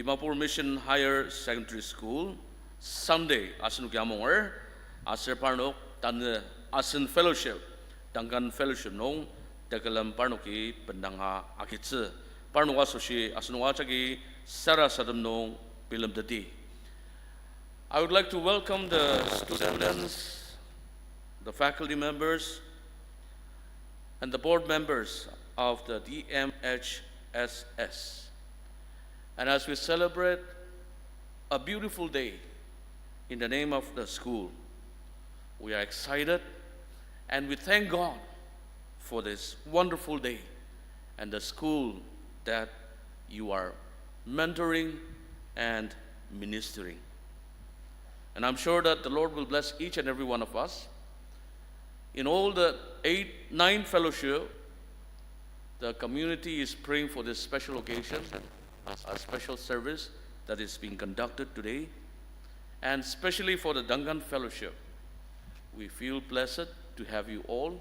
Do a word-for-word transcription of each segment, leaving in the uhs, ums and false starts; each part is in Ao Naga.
Dimapur Mission Higher Secondary School, Sunday asenoki amunger, aser parnok tanü asen fellowship, Duncan Fellowship nung tekülem parnoki bendanga agitsü. Parnok asoshi asenok ajaki sarasadem nung bilemteti. I would like to welcome the students, the faculty members, and the board members of the D M H S S. And as we celebrate a beautiful day in the name of the school, we are excited and we thank God for this wonderful day and the school that you are mentoring and ministering. And I'm sure that the Lord will bless each and every one of us. In all the eight, nine fellowship, the community is praying for this special occasion, a special service that is being conducted today, and especially for the Duncan Fellowship. We feel blessed to have you all,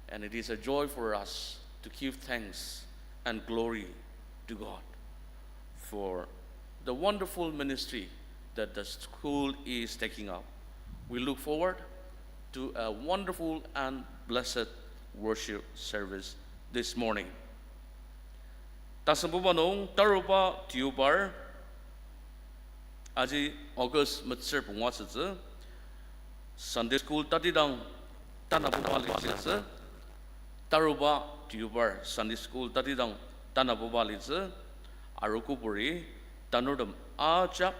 and it is a joy for us to give thanks and glory to God for the wonderful ministry that the school is taking up. We look forward to a wonderful and blessed worship service this morning. Tasembuba nung taruba Deobar, aji August metsür pungu asütsü, Sunday school tatidang tanabuba litsü, taruba Deobar Sunday school tatidang tanabuba litsü, arogoburi tanurtem ajak,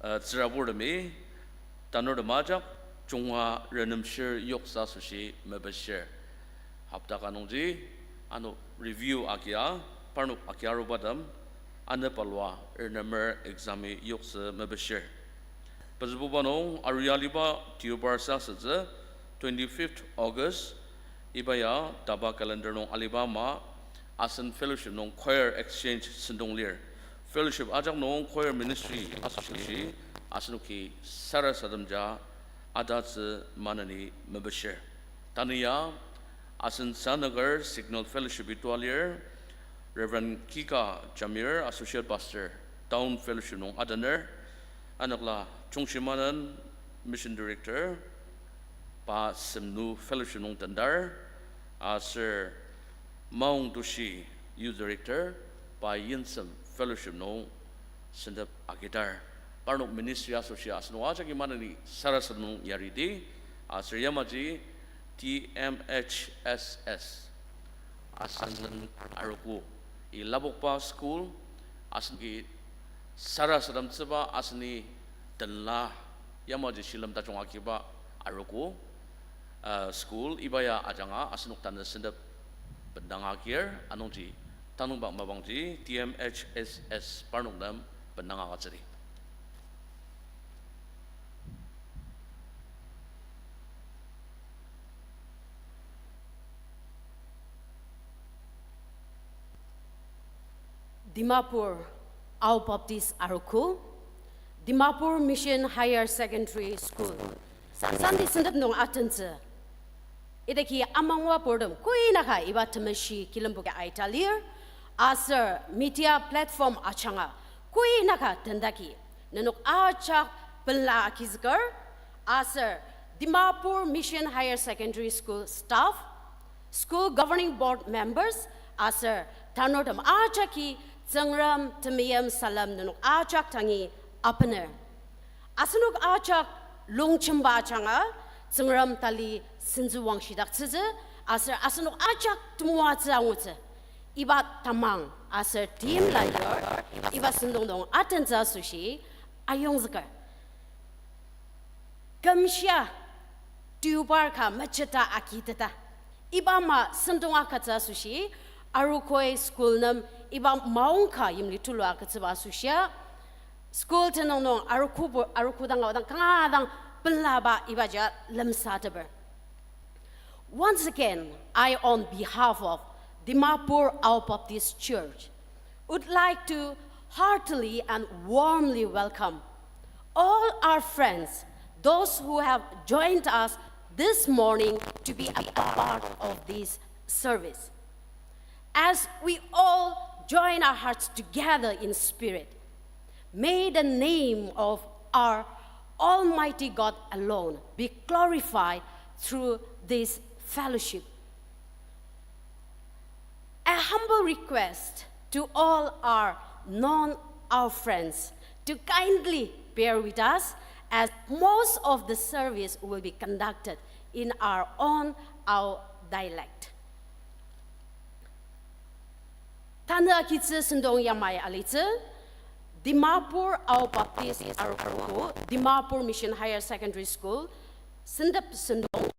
uh, tsüraburtemi tanurtem ajak junga renemshir yoksa asoshi mepishir. Hopta ka nungji ano review agia, parnok agia arubatem, anepalua renemer exam-i yoksa mepishir. Pezübuba nung aruyaliba Deobar sa asütsü, twenty-fifth August, iba ya taba calendar nung aliba ama, asen fellowship nung choir exchange sentong lir. Fellowship ajak nung choir ministry asoshi, asenoki sarasademja atatsü maneni mepishir. Tanü ya, asen Sanagar Signal Fellowship-i tua lir, Reverend Kika Jamir, Associate Pastor, Town Fellowship nung atener, anokla Chungshimanen, Mission Director, pa Semnu Fellowship nung tendar, aser Maongtoshi Youth Director, pa Yinsem Fellowship nung sentep agidar. Parnok ministry asoshi asenok ajaki maneni sarasadem nung yariti, aser yamaji T M H S S, asen arogo, i lapokba school, asenoki sarasademtsüba aseni tenla, yamaji shilem tajung agiba arogo, uh, school, iba ya ajanga asenok tanü sentep bendanga agir, anungji tanüngba mapangji T M H S S parnok nem bendanga agütsüdi. Dimapur Ao Baptist Arogo, Dimapur Mission Higher Secondary School, Sunday sentep nung atentsü. Idaki amangba purtem koinaka iba temeshi kilemboki aita lir, aser media platform ajanga koinaka tendaki nenok ajak pela agizüker, aser Dimapur Mission Higher Secondary School staff, school governing board members, aser tanurtem ajaki Tsüngrem temeim salem nenok ajak dangi apener. Asenok ajak longjemba ajanga Tsüngrem tali sentsüwangshidaktsütsü, aser asenok ajak temoatsü angutsü. Iba tamang aser teimla yur, iba sentong nung atentsü asoshi ayongzüker. Kümshia Deobar ka mejeta agiteta, iba ama sentong agütsü asoshi, arogoi school nem iba maongka yimli tulu agütsüba asoshia, school tenüng nung arogo bu-, arogo dang aodang kanga dang pelaba ibaji lemsateper. Once again, I, on behalf of Dimapur Ao Baptist Church, would like to heartily and warmly welcome all our friends, those who have joined us this morning to be a part of this service. As we all join our hearts together in spirit. May the name of our Almighty God alone be glorified through this fellowship. A humble request to all our non-our friends to kindly bear with us as most of the service will be conducted in our own our dialect. Tanü agitsü sentong yamai alitsü, Dimapur Ao Baptist Arogo, Dimapur Mission Higher Secondary School, sentep sentong.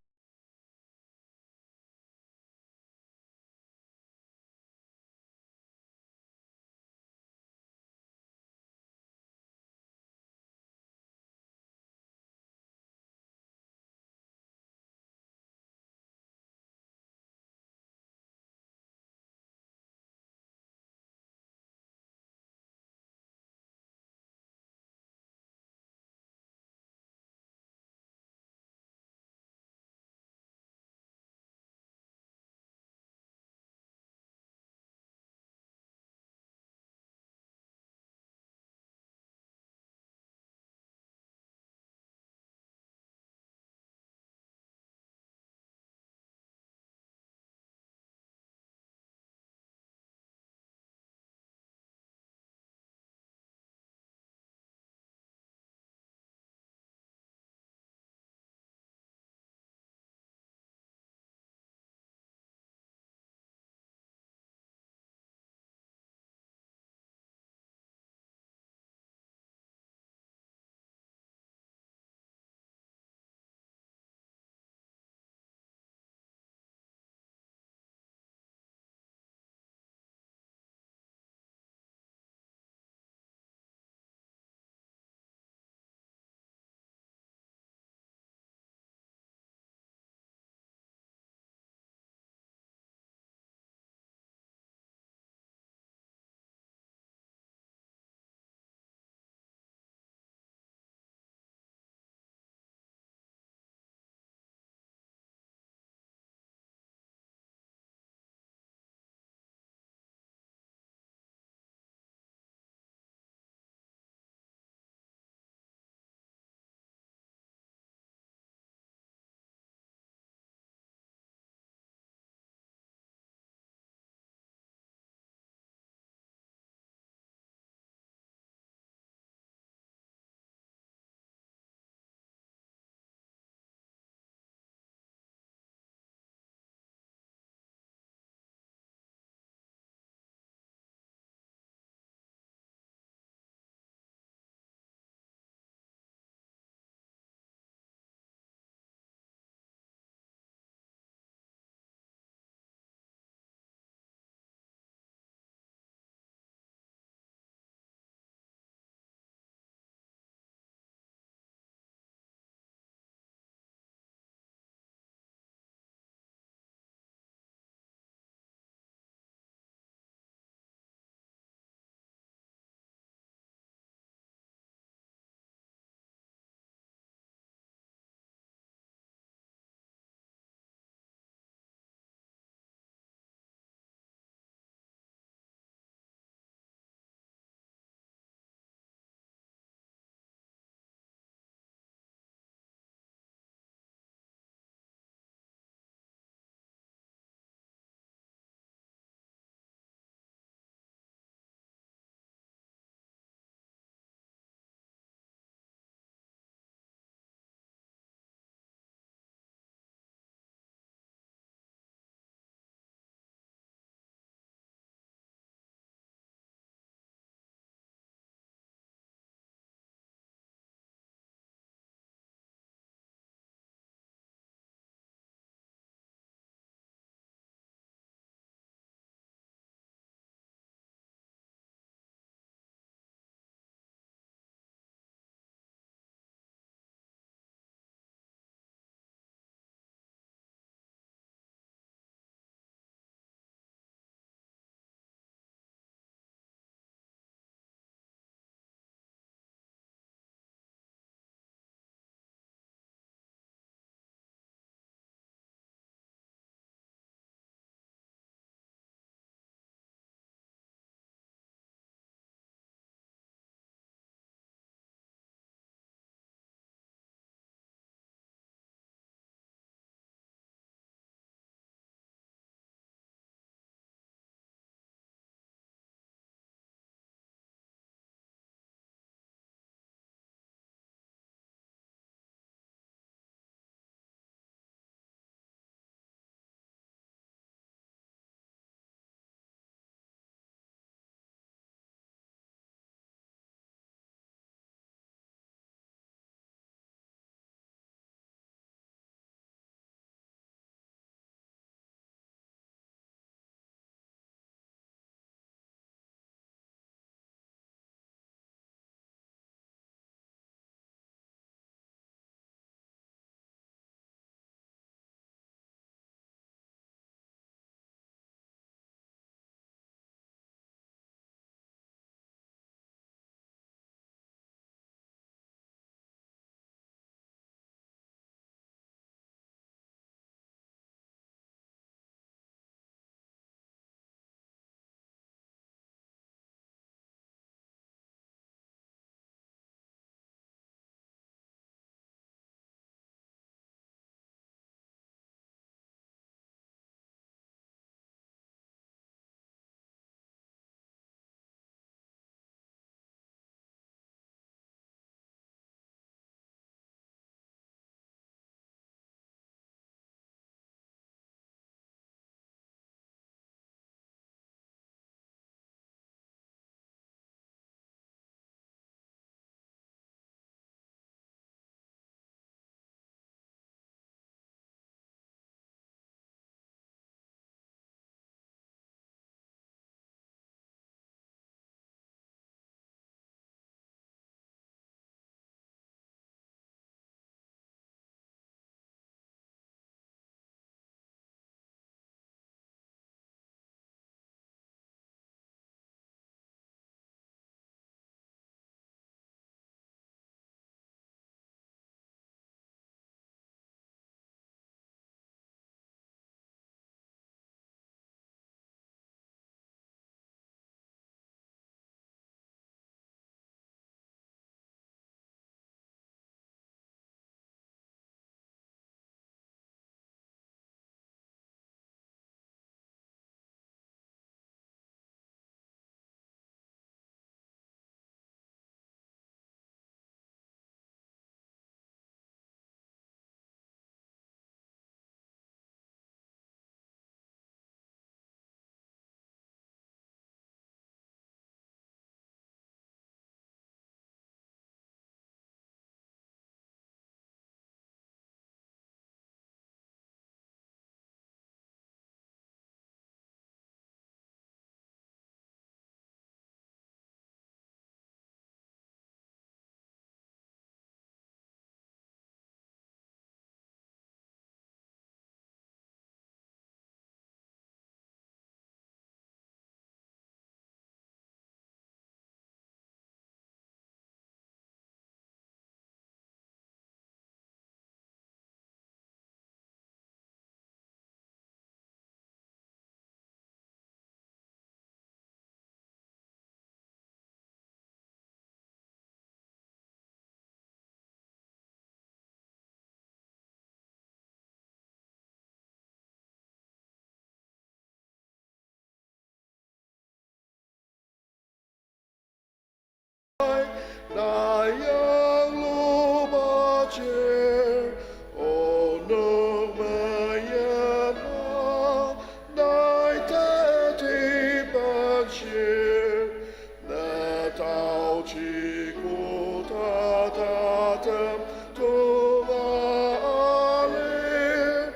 Tem tula ali,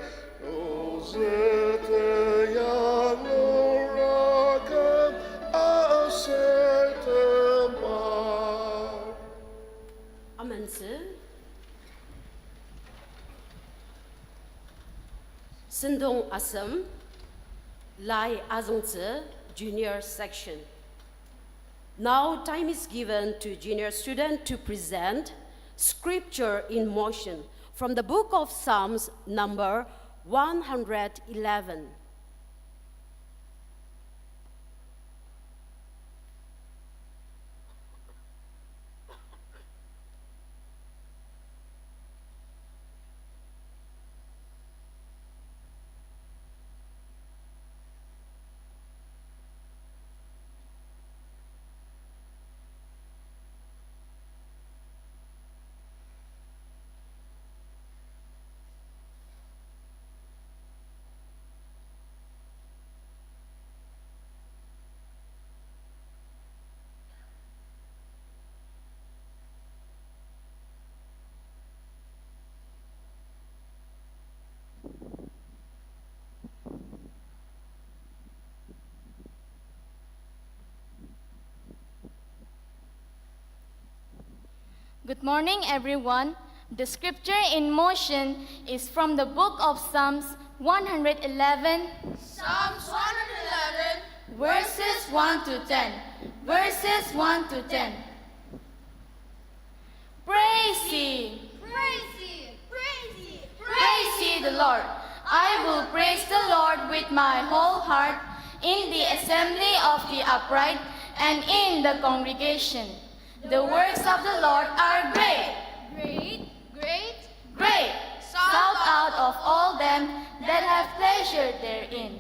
ozü teyanglur aküm aser tema. Amentsü. Sentong asem, lai azüngtsü, junior section. Now time is given to junior student to present Scripture in Motion from the book of Psalms, number one hundred eleven. Good morning, everyone. The scripture in motion is from the book of Psalms one hundred eleven. Psalms one hundred eleven, verses one to ten. Verses one to ten. Praise ye. Praise ye. Praise ye. Praise ye the Lord. I will praise the Lord with my whole heart in the assembly of the upright and in the congregation. The works of the Lord are great. Great, great, great. Sought out of all them that have pleasure therein.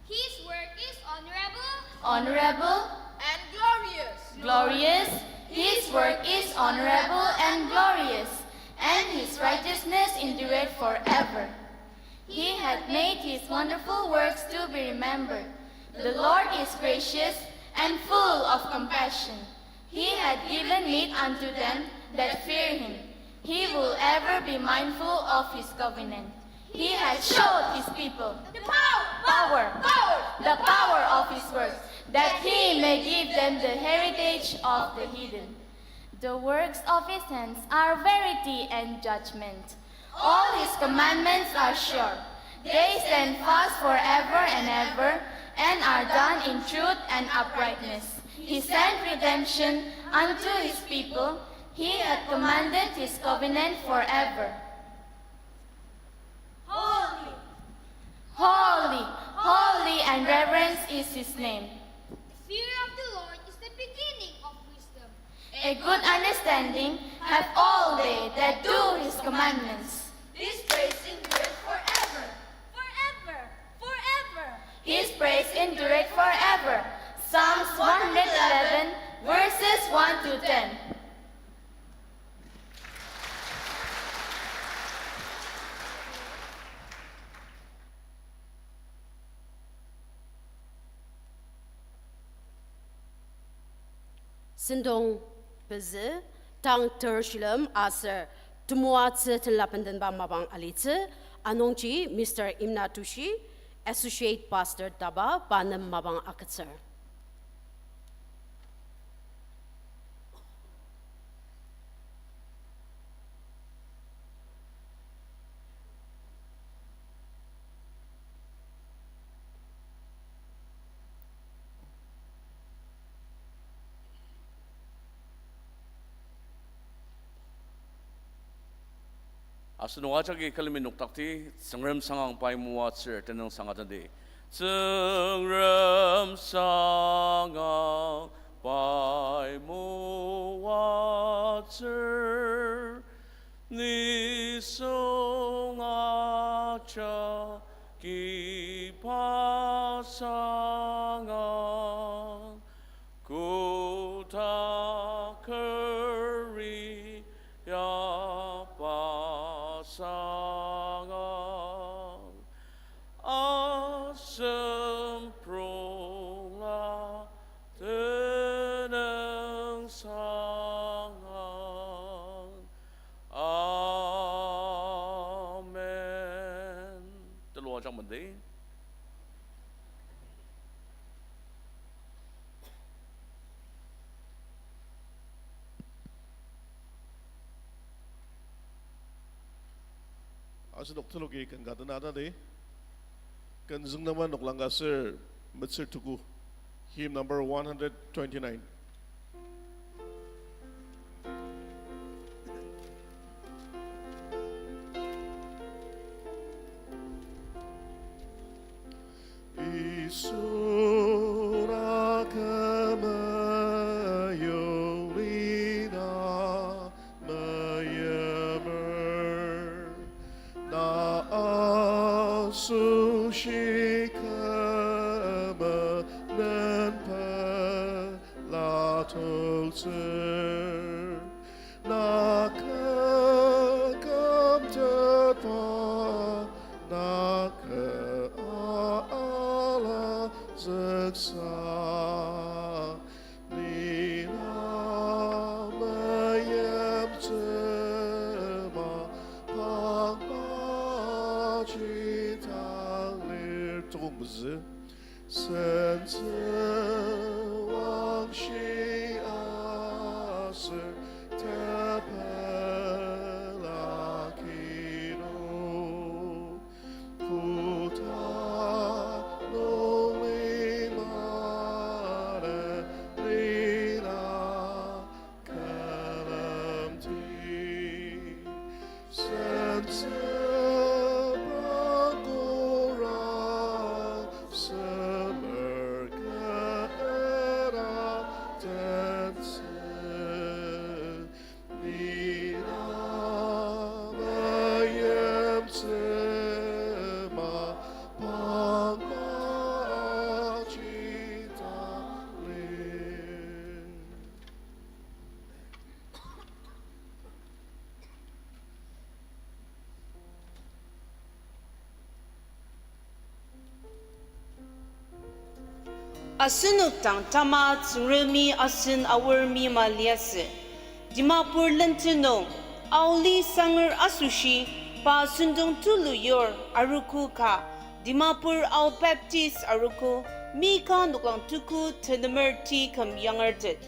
His work is honorable, honorable, and glorious. Glorious. His work is honorable and glorious, and his righteousness endureth forever. He hath made his wonderful works to be remembered. The Lord is gracious and full of compassion. He hath given meat unto them that fear him. He will ever be mindful of his covenant. He hath showed his people the power, power, power, the power of his works, that he may give them the heritage of the heathen. The works of his hands are verity and judgment. All his commandments are sure. They stand fast forever and ever, and are done in truth and uprightness. He sent redemption unto his people. He hath commanded his covenant forever. Holy, holy, holy and reverence is his name. The fear of the Lord is the beginning of wisdom. A good understanding have all they that do his commandments. His praise endureth forever. Forever, forever. His praise endureth forever. Psalms one hundred eleven, verses one to ten. Sentong pezü, tang ter shilem aser temoatsü tenla bendenba mapang alitsü, anungji Mister Imna Tushi, Associate Pastor taba pa nem mapang agütsür. Asenok ajaki külemi nokdakti, Tsüngrem sangang pai moatsür tenüngsang atenti. Tsüngrem sangang pai moatsür, nisung ajaki pa sangang, kotak keri ya pa sangang, asem prongla tenüngsanga. Jangmande. Asenok teloki ken ka dena tadi. Ken züngdangba noklang ka ser metsür tuku. Hymn number one hundred twenty-nine. Yisu na kü meyoli na meyimer, na asoshi kü menen pela toktsür. Na kü kümtetba, na kü a-, ala züksa, ni na meyimtsü mapangba ji tang lir. Tokong pezü. Sentsü wangshi aser tepela kinu, kotak nung lima lila külemdi. Sentsü prangkura semer kera tentsü, ni na meyimtsü mapangba ji tang lir. Asenok dang tama Tsüngremi asen aor mima liasü. Dimapur lenti nung, Aoli Sanger asoshi, pa sentong tulu yur arogo ka, Dimapur Ao Baptist arogo, Mika noklang tuku tenemer ti küm yangertet.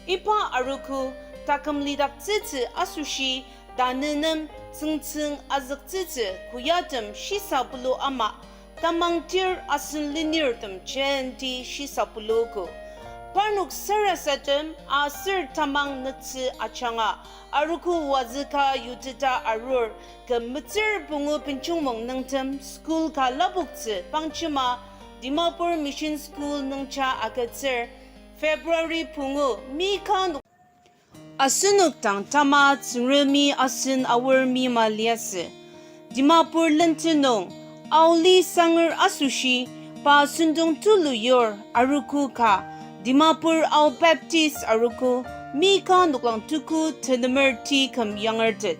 Iba arogo, taküm lidaktsütsü asoshi, tanü nem tsüngtsüng azüktsütsü koyatem shisa pulu ama, tamang tir asen lenirtem jenti shisa puluogo. Parnok sarasadem aser tamang nüktsü ajanga, arogo wazüka yuteta arur, küm metsür pungu benjongmong nüngtem school ka lapoktsü pangjema Dimapur Mission School nungja agütsür, February pungu Mika noklang. Asenok dang tama Tsüngremi asen aor mima liasü. Dimapur lenti nung, Aoli Sanger asoshi, pa sentong tulu yur arogo ka, Dimapur Ao Baptist arogo, Mika noklang tuku tenemer ti küm yangertet.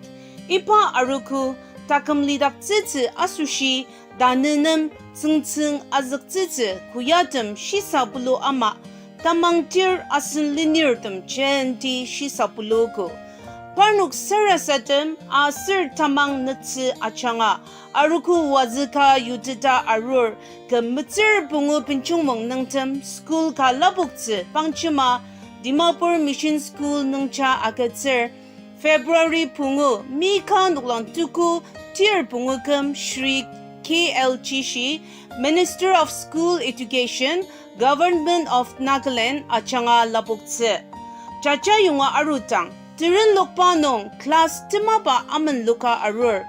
Iba arogo, taküm lidaktsütsü asoshi, tanü nem tsüngtsüng azüktsütsü koyatem shisa pulu ama, tamang tir asen lenirtem jenti shisa puluogo. Parnok sarasadem aser tamang nüktsü ajanga, arogo wazüka yuteta arur, küm metsür pungu benjongmong nüngtem school ka lapoktsü pangjema Dimapur Mission School nungja agütsür, February pungu Mika noklang tuku tir pungu küm Shri K L Chishi, Minister of School Education, Government of Nagaland ajanga lapoktsü. Jajayonga arudang, terenlokba nung class temaba amenloka arur.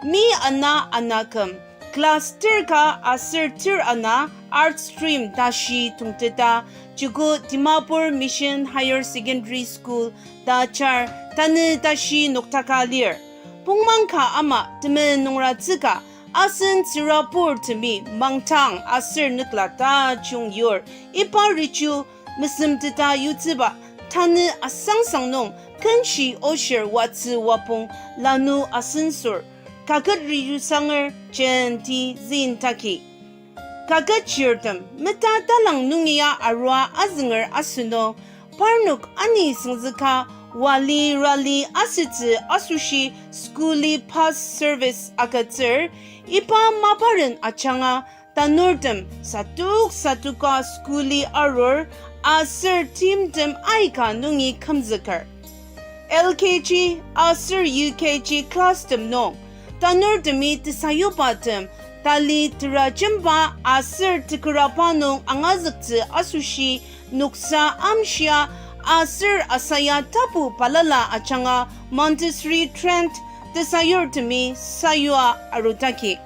Mi ana ana küm, class ter ka aser ter ana Arts stream tashi tongteta, joko Dimapur Mission Higher Secondary School ta ajar tanü tashi noktaka lir. Pongmang ka ama temenungratsü ka asen tsürabur temi mangdang aser nükla tajung yur, iba riju mesemteta yutsüba tanü asangsang nung kenshi oshir watsü wapong lanu asensür, kaket riju sanger jenti zin taki. Kaket chirtem meta talang nungia arua azünger asünung, parnok ani süngzüka wali rali asütsü asoshi school-i bus service agütsür, iba maparen ajanga tanurtem satuk satuka school-i arur aser timtem aika nungi kümzüker. L K G aser U K G class-tem nung tanurtemi tesayubatem tali terajemba aser tekeraba nung angazüktsü asoshi noksa amshia aser asaya tapu balala ajanga Montessori trained tesayurtemi sayua arudaki.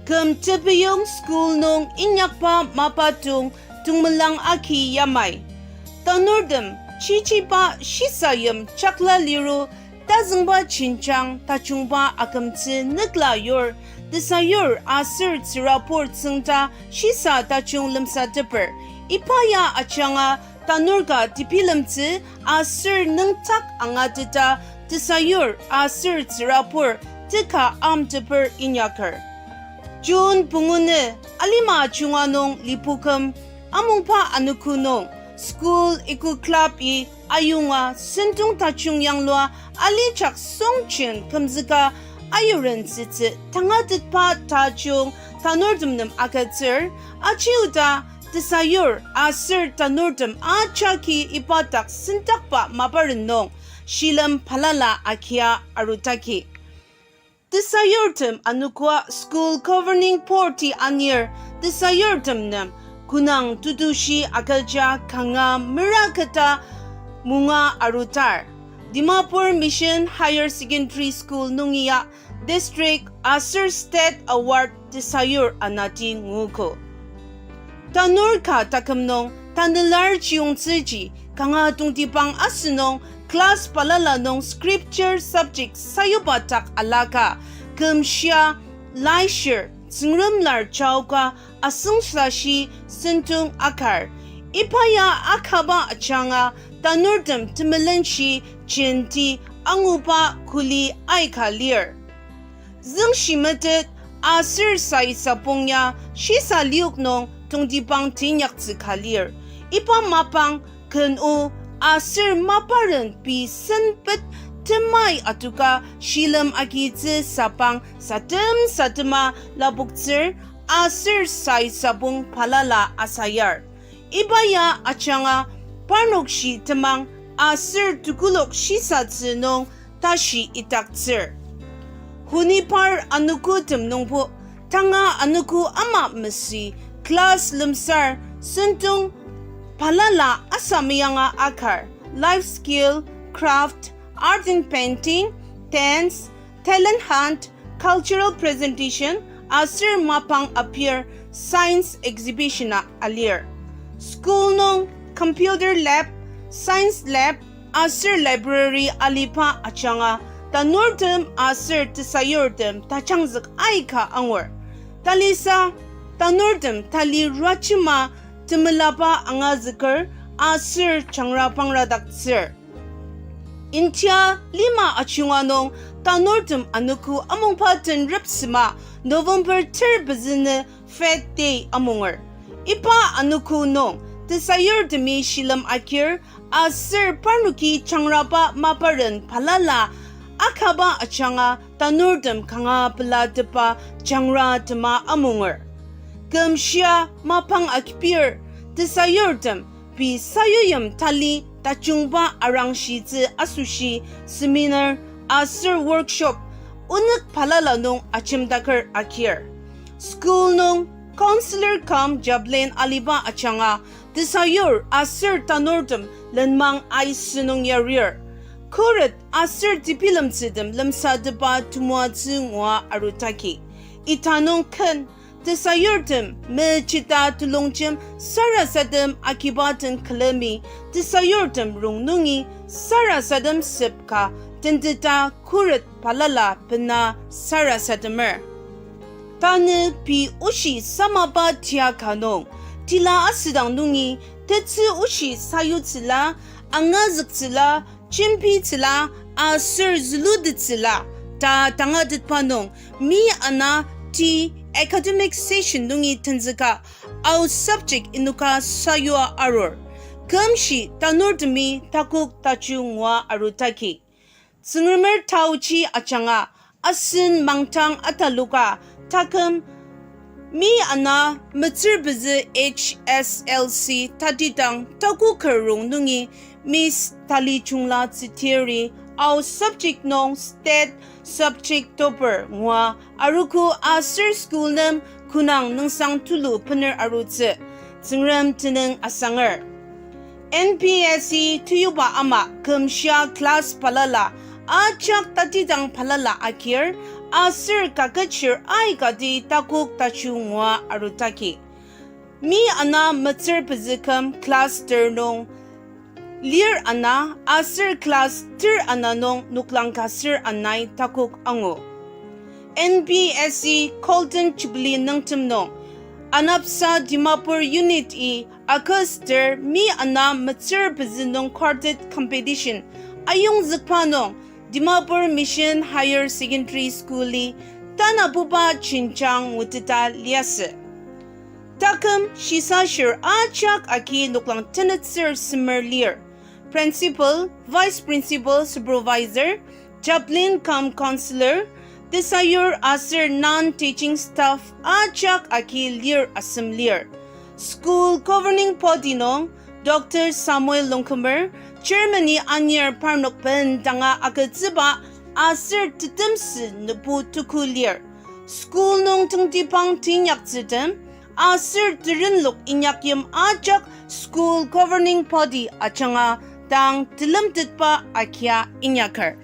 Küm tepeyong school nung inyakba mapa tong tongmelang agi yamai. Tanurtem chichiba shisa yim chakla liru tazüngba jenjang tajungba akümtsü nükla yur, tesayur aser tsürabur tsüngda shisa tajung lemsateper. Iba ya ajanga tanur ka tebilemtsü aser nüngdak angateta tesayur aser tsürabur teka amteper inyaker. June pungu nü alima ajunga nung Lipuküm amungba anogo nung school Eco Club-i ayonga sentong tajung yanglua alijak songjen kümzüka ayuren sütsü tangatetba tajung tanurtem nem agütsür, aji oda tesayur aser tanurtem ajaki iba dak sendakba maparen nung shilem balala agia arudaki. Tesayurtem anogoa school governing board-i anir tesayurtem nem konang tetushi agüja kanga mera keta munga arutar. Dimapur Mission Higher Secondary School nungi ya district aser state award tesayur anati nguogo. Tanur ka taküm nung tanela chiyongtsüji kanga tongtibang asünung class balala nung scripture subject sayuba dak alaka, kümshia, laishir, Tsüngrem lar jaoka asüngsashi sentong akar. Iba ya akaba ajanga tanurtem temelenshi jenti anguba kuli aika lir. Züngshimetet aser sai sapong ya shisa liok nung tongtibang teinyaktsü ka lir. Iba mapang ken o aser maparen pei senpet temai atuka shilem agitsü sapang satem satema lapoktsür aser sai sapong balala asayar. Iba ya ajanga parnok shi temang aser tekolak shisatsü nung tashi itaktsür. Honipar anogotem nungbo, tanga anogo ama mesü class lemsar sentong balala asa meyanga akar, life skill, craft, art and painting, dance, talent hunt, cultural presentation, aser mapang appear science exhibition-a alir. School nung computer lab, science lab, aser library aliba ajanga tanurtem aser tesayurtem tajangzük aika angur. Talisa tanurtem tali rajema temelaba angazüker aser jangra pangradaktsür. India lima ajunga nung tanurtem anogo amungba tenrep sema November ter pezü nü Faith Day amunger. Iba anogo nung tesayurtemi shilem agir aser parnoki jangraba maparen balala akaba ajanga tanurtem kanga pelatepa jangra tema amunger. Kümshia mapang akipir tesayurtem pei sayuim tali tajungba arangshitsü asoshi seminar aser workshop onük balala nung ajemdaker agir. School nung counselor cum chaplain aliba ajanga tesayur aser tanurtem lenmang aisü nung yarir. Khuret aser tebilemtsütem lemsatepa temoatsü ngua arudaki. Ita nung ken tesayurtem mechita telongjem sarasadem akiba den külemi tesayurtem rongnung nungi sarasadem sepka tenteta khuret balala bena sarasademer. Tanü pei oshi samaba tia ka nung, tila asüdang nungi tetsü oshi sayutsüla, angazüktsüla, jembitsüla, aser zülutettsüla ta tangatetba nung, mi ana ti academic session nungi tenzüka, ao subject inoka sayua arur. kümshi tanurtemi takok tajung ngua arudaki. Tsüngremer taoji ajanga asen mangdang ataloka taküm mi ana metsür pezü H S L C tatidang takoker rongnungi Miss Tali Chungla Tsiteri Ao subject nung state subject topper ngua arogo aser school nem konang nüngsang tulu bener arutsü. Tsüngrem tenüng asanger. N P S E teyuba ama kümshia class balala, ajak tatidang balala agir, aser kaketshir aikati takok tajung ngua arudaki. Mi ana metsür pezü küm class ter nung lir ana, aser class ter ana nung noklang ka ser anai takok angu. N P S E Golden Jubilee nüngtem nung, anapsa Dimapur Unit-i August ter mi ana metsür pezü nung quartet competition ayongzükba nung Dimapur Mission Higher Secondary School-i tanabuba jenjang nguteta liasü. Taküm shisashir ajak agi noklang tenetser semer lir. Principal, Vice Principal, Supervisor, Chaplain cum Counselor, tesayur aser non-teaching staff ajak agi lir asem lir. School Governing Body nung Doctor Samuel Longkumer, Chairman-i anir parnok bendanga agütsüba aser tetemsü nübu tuku lir. School nung tengtibang teinyaktsütem aser terenlok inyakyim ajak School Governing Body ajanga tang telemtetba agia inyaker.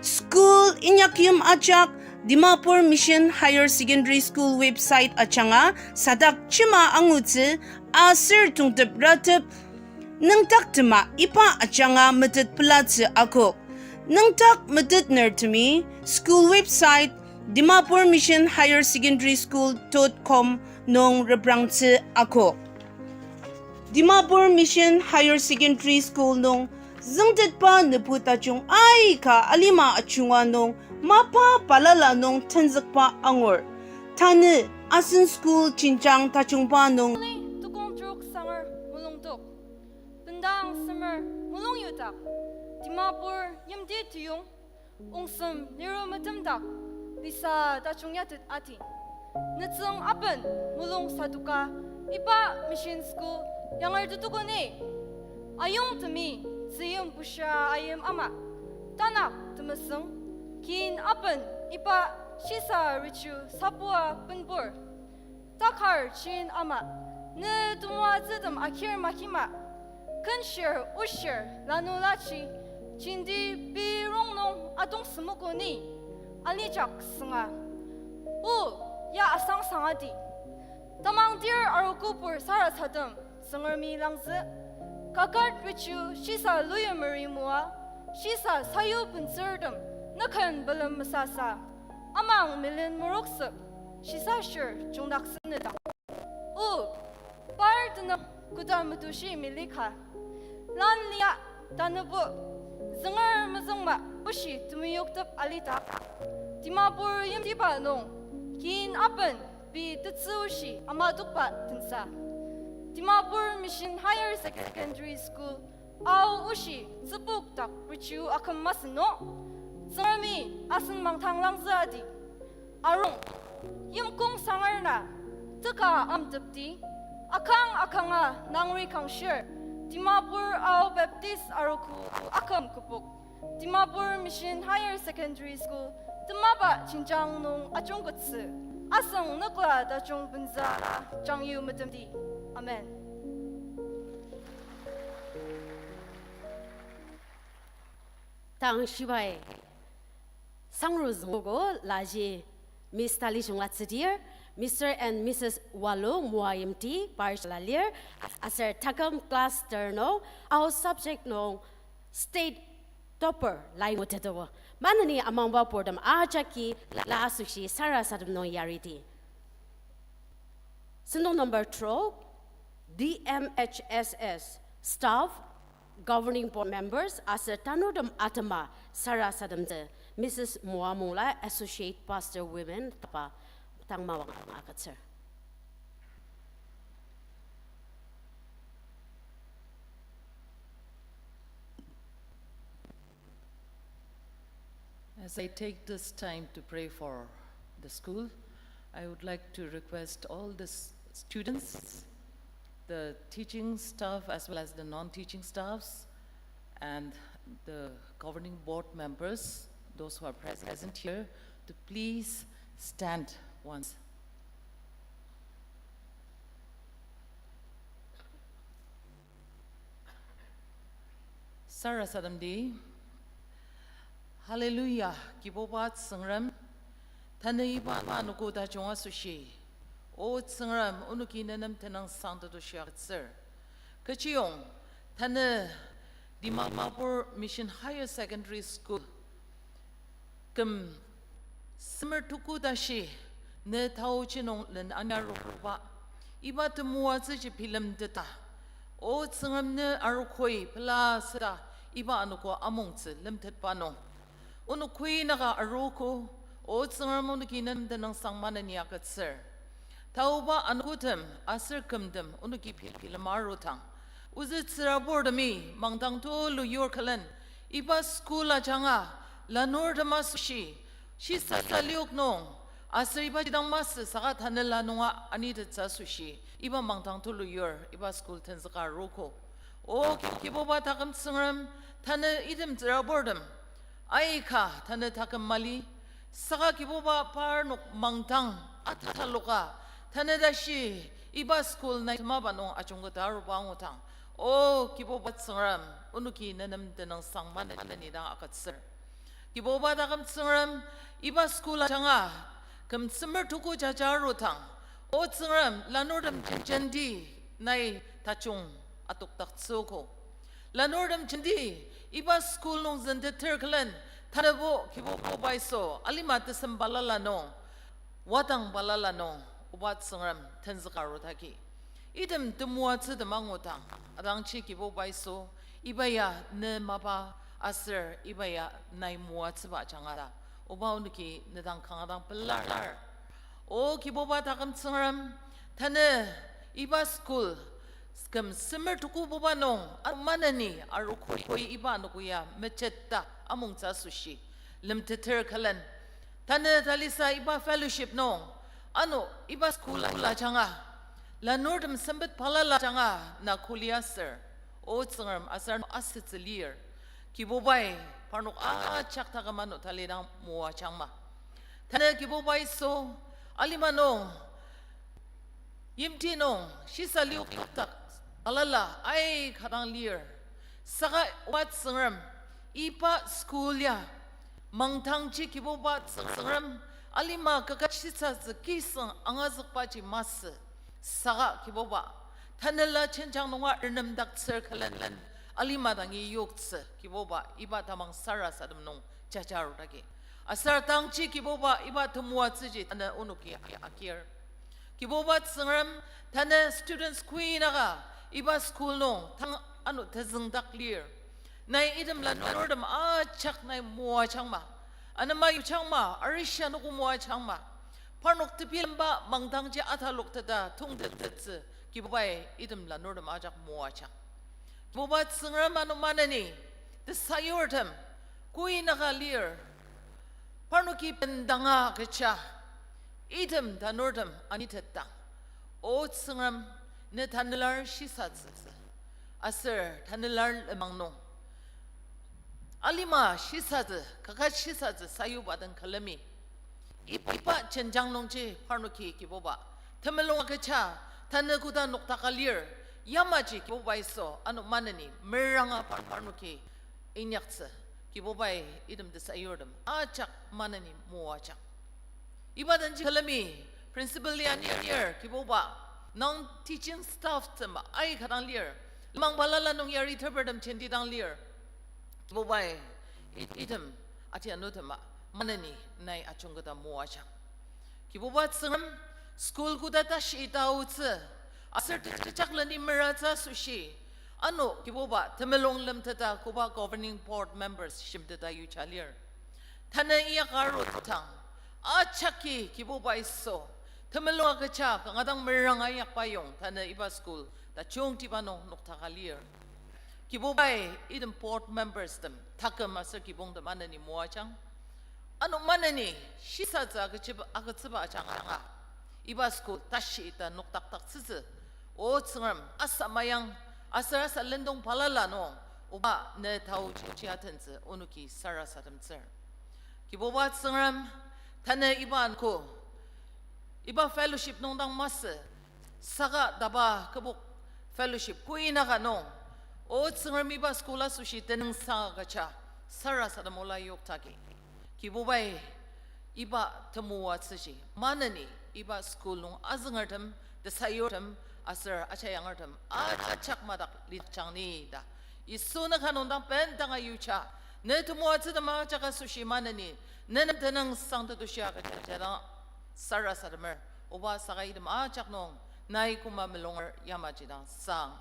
School inyakyim ajak Dimapur Mission Higher Secondary School website ajanga sadakjema angutsü aser tongtep ratep nüngdaktema iba ajanga metet pelatsü akok. Nüngdak metetnertemi school website dimapur mission higher secondary school dot com nung reprangtsü akok. Dimapur Mission Higher Secondary School nung züngtetba nübu tajung aika alima ajunga nung mapa balala nung tenzükba angur. Tanü asen school jenjang tajungba nung tukong trok sanger mulung tok. Bendang semer mulung yudak. Dimapur yimti teyong ongsem liru metemdak lisa tajung yatet ati. Nütsüng aben mulung sadoka iba mission school yanger tutuko ni. Ayongtemi tzüyim bushia ayim ama tanak temesüng kin aben iba shisa richu sapua penbur. Takar chin ama, ne temoatsütem akir makima, kenshir oshir lanulachi, jenti pei rongnung atong semoko ni, alijak sünga. O, ya asang sangati. Tamang dir arogopur sarasadem, Tsüngremi langzü. Kaket richu shisa luyimeri moa, shisa sayu benzürtem, nüken belem mesasa. Amang milen meroksük, shisa shir jungdak senedang. O, par tenük koda metushi milika. Lan lia tanübo, zünger mezüngma, oshi temeyuktep alita. Dimapur yimtiba nung, kin aben, pei tetsü oshi ama tokba tensa. Dimapur Mission Higher Secondary School, Ao oshi tsübuk dak richu aküm masü no, Tsüngremi asen mangdang langzü adi. Arung, yimkong sangar na, teka amtepdi, akang akanga nangri kangshir, Dimapur Ao Baptist Arogo aküm kübok, Dimapur Mission Higher Secondary School, temaba jenjang nung ajungkettsü, asüng nükla tajung benza jangyu metemdi. Amen. Tang shibai sangru züngogo laji Miss Tali Shungla Tsidir, Mister and Missus Walo Moayimti, par shila lir, aser taküm class ter nung, Ao subject nung state topper lai nguteto. Maneni amangba purtem ajaki la asoshi sarasadem nung yariti. Sentong number trok, D M H S S staff, governing board members, aser tanurtem atema sarasademtsü, Missus Moa Mungla, Associate Pastor Women, tapa tangmawang agütsür. As I take this time to pray for the school, I would like to request all the s-, students, the teaching staff as well as the non-teaching staffs, and the governing board members, those who are present here, to please stand once. Sarasademdi. Hallelujah, Kibuba Tsüngrem, tanü iba anogo tajung asoshi, O Tsüngrem, onoki nenem tenüngsang tetushi agütsür. Kechiyong, tanü Dimapur Mission Higher Secondary School küm semer tuku tashi ne taoji nung len aniaruba, iba temoatsüji bilemteta, O Tsüngrem ne arogoi pela süta iba anogo amongtsü lemtetba nung, onok koi naka arogo, O Tsüngrem onoki nenem tenüngsang maneni agütsür. Taoba anogotem aser kümtem onoki bil-, bilema arudang, ozü tsüraburtemi mangdang tulu yur külen, iba school ajanga lanurtem asoshi, shisa liok nung, aser ibaji dang masü saka tanela nunga anitettsü asoshi, iba mangdang tulu yur iba school tenzüka arogo. O Kibuba taküm Tsüngrem, tanü item tsüraburtem aika tanü taküm mali, saka Kibuba parnok mangdang ataloka, tanü tashi iba school nai temaba nung ajungketa aruba angudang, O Kibuba Tsüngrem, onoki nenem tenüngsang maneni dang agütsür. Kibuba taküm Tsüngrem, iba school ajanga küm semer tuku jaja arudang, O Tsüngrem, lanurtem jenti nai tajung atokdaktsüogo. Lanurtem jenti iba school nung zenteter külen, tanübo Kibuba Yisu, alima tesem balala nung, wadang balala nung, Oba Tsüngrem tenzüka arudaki, item temoatsütem angudang, adangji Kibuba Yisu, iba ya ne mapa aser iba ya nai moatsüba ajanga ta, Oba onoki ne dang kanga dang pelar. O Kibuba taküm Tsüngrem, tanü iba school küm semer tukububa nung, a-, maneni arogoi iba anogo ya mecheta amongtsü asoshi lemteter külen, tanü talisa iba fellowship nung, ano iba school ajanga lanurtem sempet balala ajanga na kuli aser, O Tsüngrem, aser ano asütsü lir. Kibubai, parnok ajak taküm ano talidang moajangma. Tanü Kibuba Yisu, alima nung, yimti nung shisa liok dak balala aika dang lir. Saka Oba Tsüngrem, iba school ya mangdangji Kibuba Tsüngrem, alima kaket shisatsü kisüng angazükbaji masü. Saka Kibuba, tanela jenjang nunga renemdaktsür külen, alima dangi yoktsü Kibuba, iba tamang sarasadem nung jaja arudaki. Aser tangji Kibuba, iba temoatsüji tanü onoki akir. Kibuba Tsüngrem, tanü students kuinaka iba school nung tang ano tezüngdak lir. Nai item lanurtem ajak nai moajangma. Anema yujangma, arishi anogo moajangma. Parnok tebilemba mangdangji atalokteta tongtettettsü, Kibubai item lanurtem ajak moajang. Kibuba Tsüngrem, ano maneni tesayurtem kuinaka lir. Parnoki bendanga kecha, item tanurtem anitetdang, O Tsüngrem, ne tanelar shisatsütsü, aser tanelar lenmang nung alima shisatsü, kaket shisatsü sayuba den külemi, iba jenjang nungji parnoki Kibuba temulung agüja, tanü koda nokdaka lir, yamaji Kibuba Yisu ano maneni meranga par-, parnoki inyaktsü, Kibubai item tesayurtem ajak maneni moajak. Iba denji külemi principal ya anir, Kibuba, nung teaching staff tem aika dang lir, lenmang balala nung yari tepertem jenti dang lir. Kibubai, i-, item atianutema maneni nai ajungketa moajang. Kibuba Tsüngrem, school koda tashi taotsü, aser te-, tejaklen imeratsü asoshi, ano Kibuba temulung lemteta koba governing board members shimteta yuja lir. Tanü inyaka arudang, ajaki Kibuba Yisu, temulung agüja kanga dang meranga inyakba yong tanü iba school tajungtiba nung nokdaka lir. Kibubai, item board members tem, taküm aser kibongtem maneni moajang. Ano maneni shisatsü agütsüba, agütsüba ajanga, iba school tashi ta nokdakdaktsütsü. O Tsüngrem, asa mayang, aser asa lendong balala nung, oba ne taoji atentsü onoki sarasademtsür. Kibuba Tsüngrem, tanü iba anogo, iba fellowship nung dang masü, saka taba kübok fellowship kuinaka nung, O Tsüngrem, iba school asoshi tenüngsang agüja sarasadem ola yoktaki. Kibubai, iba temoatsüji maneni iba school nung azüngertem, tesayurtem, aser ajayangertem ajak madak lijang ni ta, Yisu ne ka nung dang bendanga yuja, ne temoatsütem ajak asoshi maneni ne nem tenüngsang tetushia agüja jadang sarasademer. Oba, saka item ajak nung nai küma mulunger yamaji dang sang.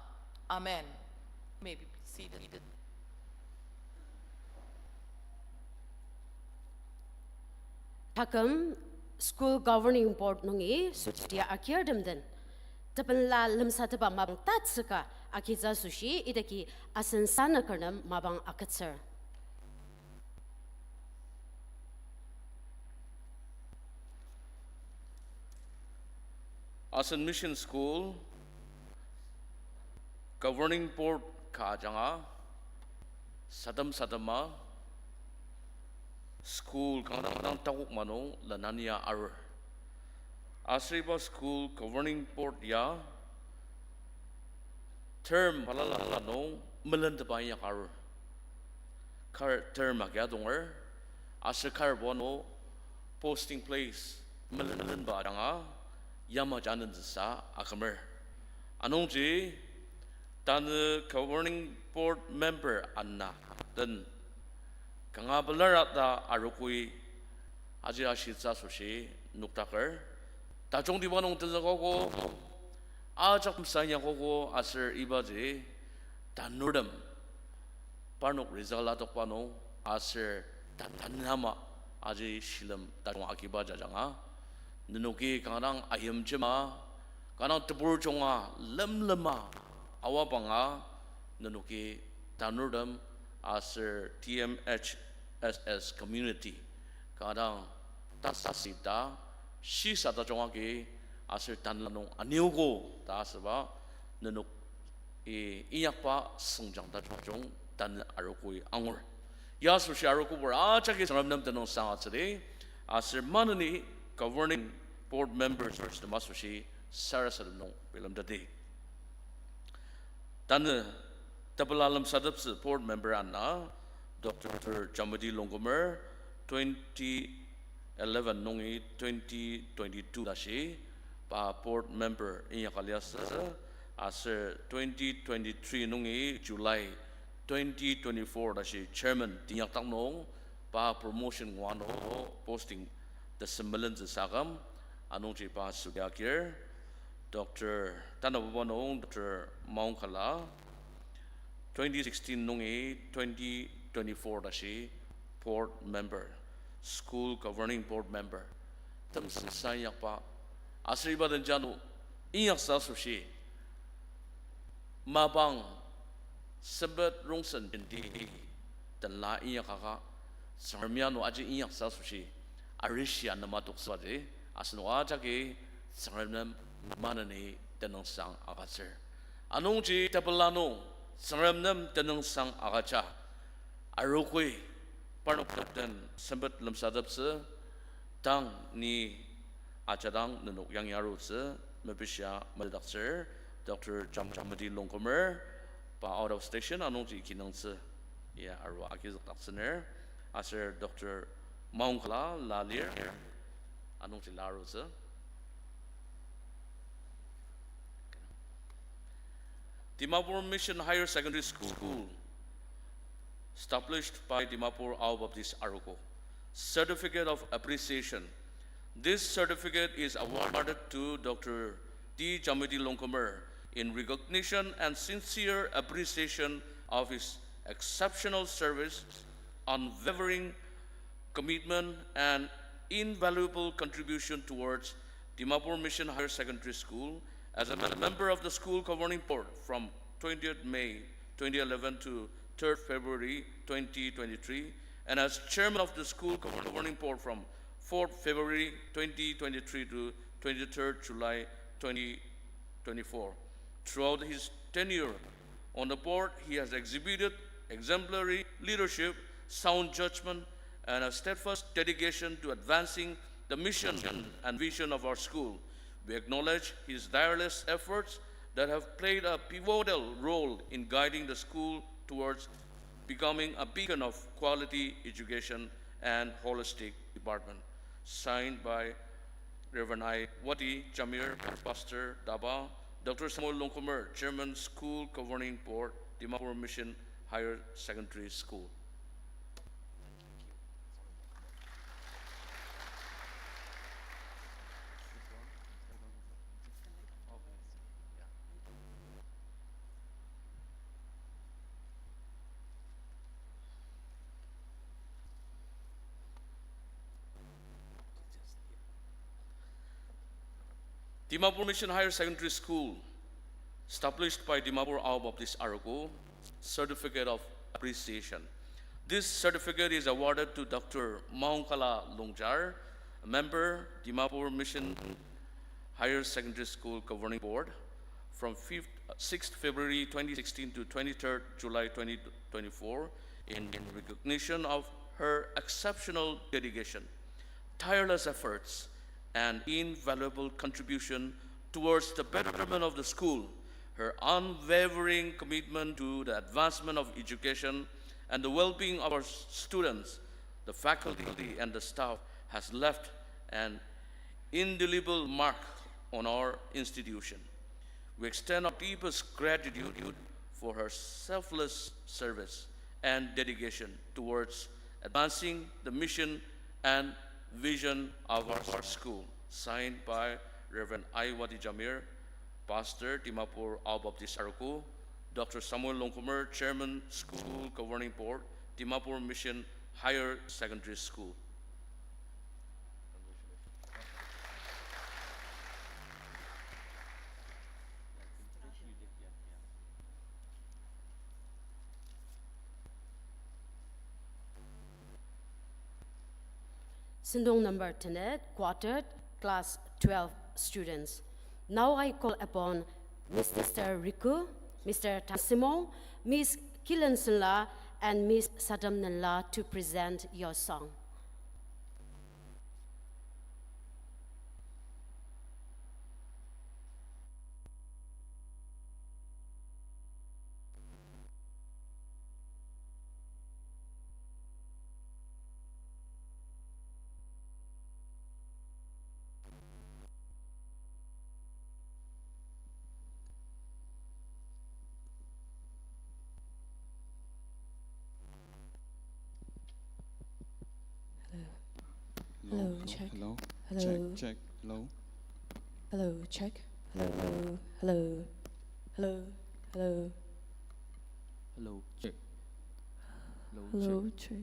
Amen. You may be seated. Taküm School Governing Board nungi sütiti agirtem den tepela lemsatepba mapang tatsüka agitsü asoshi idaki asen sanüker nem mapang agütsür. Asen Mission School Governing Board ka ajanga, sadem sadema, school kanga dang takok ma nung lenania arur. Aser iba School Governing Board ya term balala nung melentepa inyak arur. Kar term agi adonger, aser karbo ano posting place melenba ajanga yamaji anentsüsa akümer. Anungji, tanü Governing Board member ana den kanga pelar ta arogoi aji ashitsü asoshi nokdaker. Tajungtiba nung tenzükogo, ajak mesanya kogo aser ibaji tanurtem parnok result adokba nung aser ta-, tanü ama aji shilem tajung agiba jajanga, nenoki kanga dang ayimjema, kanga dang tebur junga lemlema, awa banga nenoki tanurtem aser T M H S S community kanga dang tasasü ta shisa tajung agi aser tanela nung aniogo ta asüba nenok i inyakba sengjang tajung tanü arogoi angur. Ya asoshi arogobur ajaki Tsüngrem nem tenüngsang agütsüdi, aser maneni Governing Board members tema asoshi sarasadem nung bilemteti. Tanü tepela lemsateptsü board member ana Doctor Jamidi Longkumer, twenty eleven nungi twenty twenty-two tashi pa board member inyaka liasü, aser twenty twenty-three nungi July twenty twenty-four tashi chairman teinyakdang nung pa promotion ngua nung posting tesem melentsü saküm, anungji pa südi agir. Doctor, tanabuba nung Doctor Maongkala, twenty sixteen nungi twenty twenty-four tashi board member, school governing board member, temsü sa inyakba, aser iba den jano inyaksa asoshi mapang sempet rongsen jenti tenla inyakaka, Tsüngrem ya ano aji inyaksa asoshi arishi anema toksübaji, asenok ajaki Tsüngrem nem maneni tenüngsang agütsür. Anungji tepela nung Tsüngrem nem tenüngsang agüja arogoi parnok den sempet lemsateptsü, tang ni ajadang nenok yangi arutsü mepishia metetdaktsür, Doctor Jam-, Jamidi Longkumer, pa out of station, anungji kinungtsü ya arua agizükdaktsüner, aser Doctor Maongkala la lir, anungji la arutsü. Dimapur Mission Higher Secondary School, established by Dimapur Ao Baptist Arogo. Certificate of Appreciation. This certificate is awarded to Doctor D Jamidi Longkumer in recognition and sincere appreciation of his exceptional service, unwavering commitment, and invaluable contribution towards Dimapur Mission Higher Secondary School as a mem-, member of the school governing board from twentieth May twenty eleven to third February twenty twenty-three, and as chairman of the school governing board from fourth February twenty twenty-three to twenty-third July twenty twenty-four. Throughout his tenure on the board, he has exhibited exemplary leadership, sound judgment, and a steadfast dedication to advancing the mission and vision of our school. We acknowledge his tireless efforts that have played a pivotal role in guiding the school towards becoming a beacon of quality education and holistic development. Signed by Reverend I Wati Jamir, Pastor, DABA, Doctor Samuel Longkumer, Chairman, School Governing Board, Dimapur Mission Higher Secondary School. Dimapur Mission Higher Secondary School, established by Dimapur Ao Baptist Arogo, Certificate of Appreciation. This certificate is awarded to Doctor Maungkala Longjar, a member, Dimapur Mission Higher Secondary School Governing Board, from fifth, sixth February twenty sixteen to twenty-third July twenty twenty-four, in, in recognition of her exceptional dedication, tireless efforts, and invaluable contribution towards the betterment of the school. Her unwavering commitment to the advancement of education and the well-being of our s-, students, the faculty, and the staff has left an indelible mark on our institution. We extend our deepest gratitude for her selfless service and dedication towards advancing the mission and vision of our school. Signed by Reverend I Wati Jamir, Pastor, Dimapur Ao Baptist Arogo, Doctor Samuel Longkumer, Chairman, School Governing Board, Dimapur Mission Higher Secondary School. Sentong number tenet, quartet, class twelve students. Now I call upon Mister Riku, Mister Tansimo, Miss Kilen Senla, and Miss Sadam Nenla to present your song. Hello. Hello, hello, check. Hello. Hello. Check, check. Hello. Hello, check. Hello, hello. Hello, hello. Hello, check. Hello, check.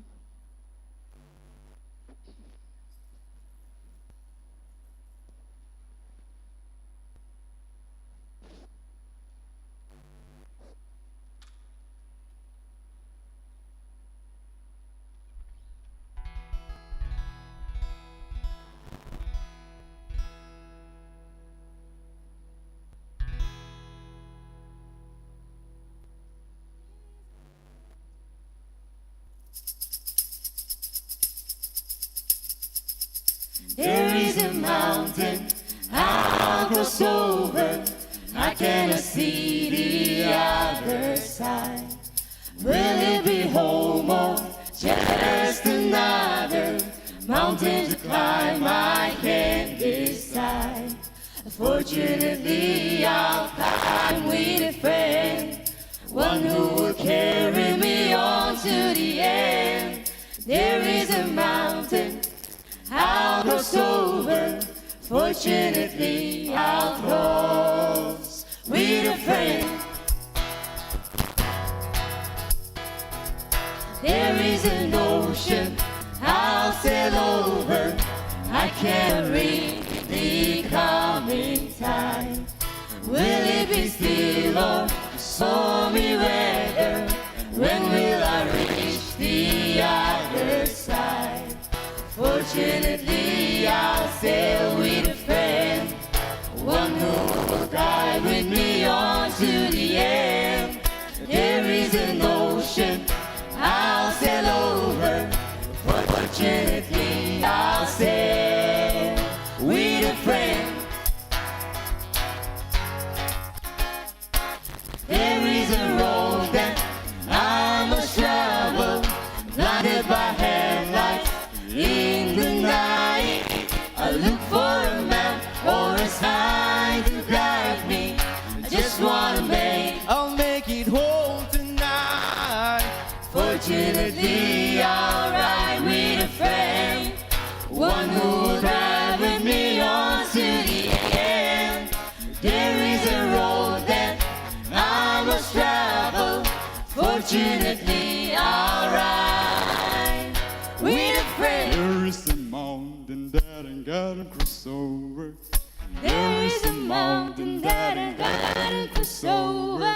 There is a mountain I'll cross over. I cannot see the other side. Will it be home or just another mountain to climb? I can't decide. Fortunately, I'll climb with a friend, one who will carry me on to the end. There is a mountain I'll cross over. Fortunately, I'll cross with a friend. There is an ocean I'll sail over. I can't read the coming tide. Will it be still or stormy weather? When will I reach the other Fortunately, I'll sail with a friend, one who will ride with me on to the end. There is an ocean I'll sail over. Fortunately, I'll sail with a friend. There is a road that I must travel, blinded by headlights in the night. I look for a map or a sign to guide me. I just wanna make, I'll make it home tonight. Fortunately, I'll ride with a friend, one who will ride with me on to the end. There is a road that I must travel. Fortunately, I'll ride with a friend. There is a mountain that I gotta cross over. There is a mountain that I gotta cross over.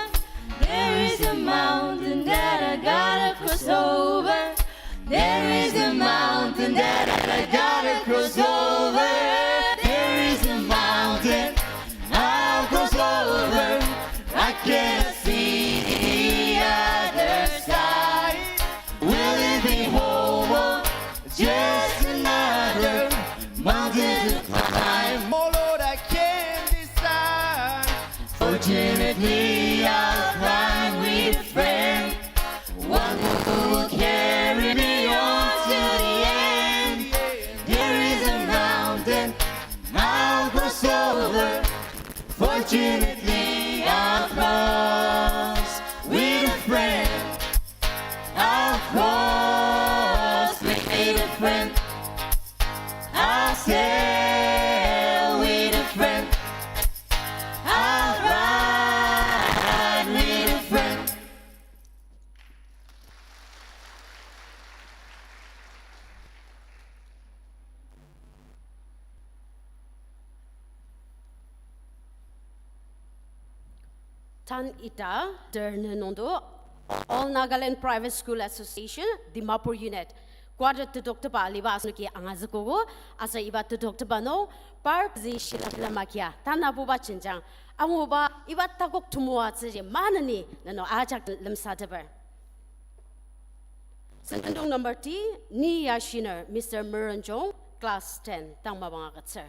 There is a mountain that I gotta cross over. There is a mountain that I gotta cross over. There is a mountain I'll cross over. I cannot see the other side. Will it be home or just another mountain to climb? Oh Lord, I can't decide. Fortunately, I'll climb with a friend, one who will carry me on to the end. There is a mountain I'll cross over. Fortunately, I'll cross with a friend. I'll cross with a friend. I'll sail with a friend. I'll ride with a friend. Tan ita ter nü nungdo All Nagaland Private School Association, Dimapur Unit, quarter tedoktepa aliba asenoki angazükogo, aser iba tedoktepa nung par pezü shilem lemakia tanabuba jenjang anguba iba takok temoatsüji maneni nenok ajak lemsateper. Sentendong number T, ni ya shiner, Mister Merenjong, class ten, tang mapang agütsür.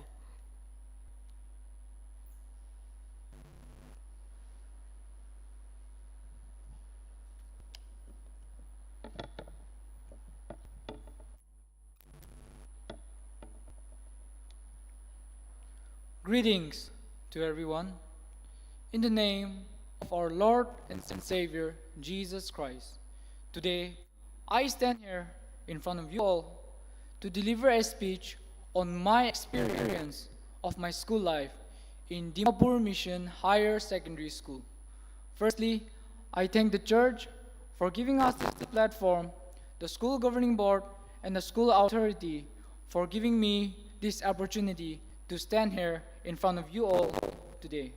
Greetings to everyone. In the name of our Lord and Savior, Jesus Christ, today I stand here in front of you all to deliver a speech on my experience of my school life in Dimapur Mission Higher Secondary School. Firstly, I thank the church for giving us this platform, the school governing board, and the school authority for giving me this opportunity to stand here in front of you all today.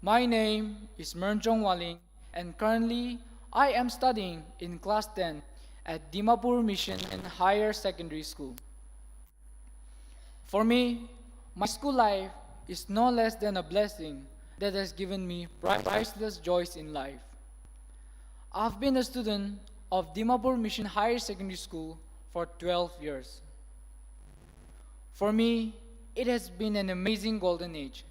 My name is Merenjong Waling, and currently I am studying in class ten at Dimapur Mission Higher Secondary School. For me, my school life is no less than a blessing that has given me priceless joys in life. I've been a student of Dimapur Mission Higher Secondary School for twelve years. For me, it has been an amazing golden age.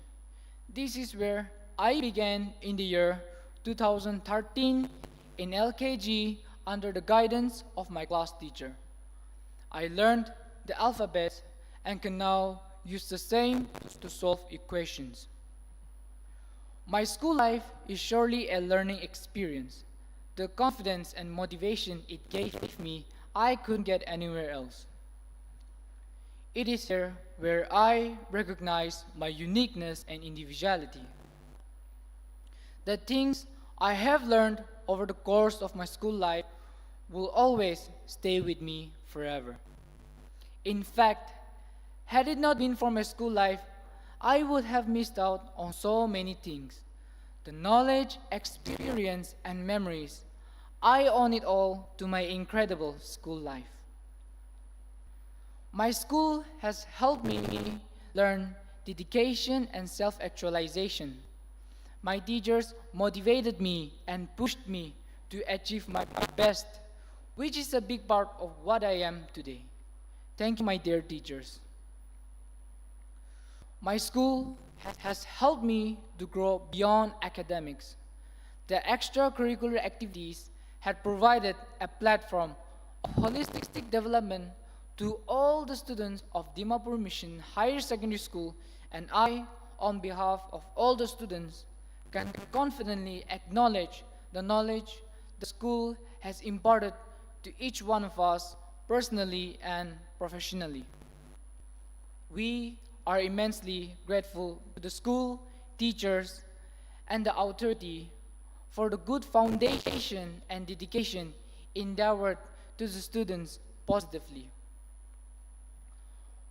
This is where I began in the year two thousand thirteen in L K G under the guidance of my class teacher. I learned the alphabet and can now use the same to solve equations. My school life is surely a learning experience. The confidence and motivation it gave me, I couldn't get anywhere else. It is here where I recognize my uniqueness and individuality. The things I have learned over the course of my school life will always stay with me forever. In fact, had it not been for my school life, I would have missed out on so many things. The knowledge, experience, and memories, I owe it all to my incredible school life. My school has helped me learn dedication and self-actualization. My teachers motivated me and pushed me to achieve my best, which is a big part of what I am today. Thank you, my dear teachers. My school has helped me to grow beyond academics. The extracurricular activities had provided a platform of holistic development to all the students of Dimapur Mission Higher Secondary School, and I, on behalf of all the students, can confidently acknowledge the knowledge the school has imparted to each one of us personally and professionally. We are immensely grateful to the school, teachers, and the authority for the good foundation and dedication endeavored to the students positively.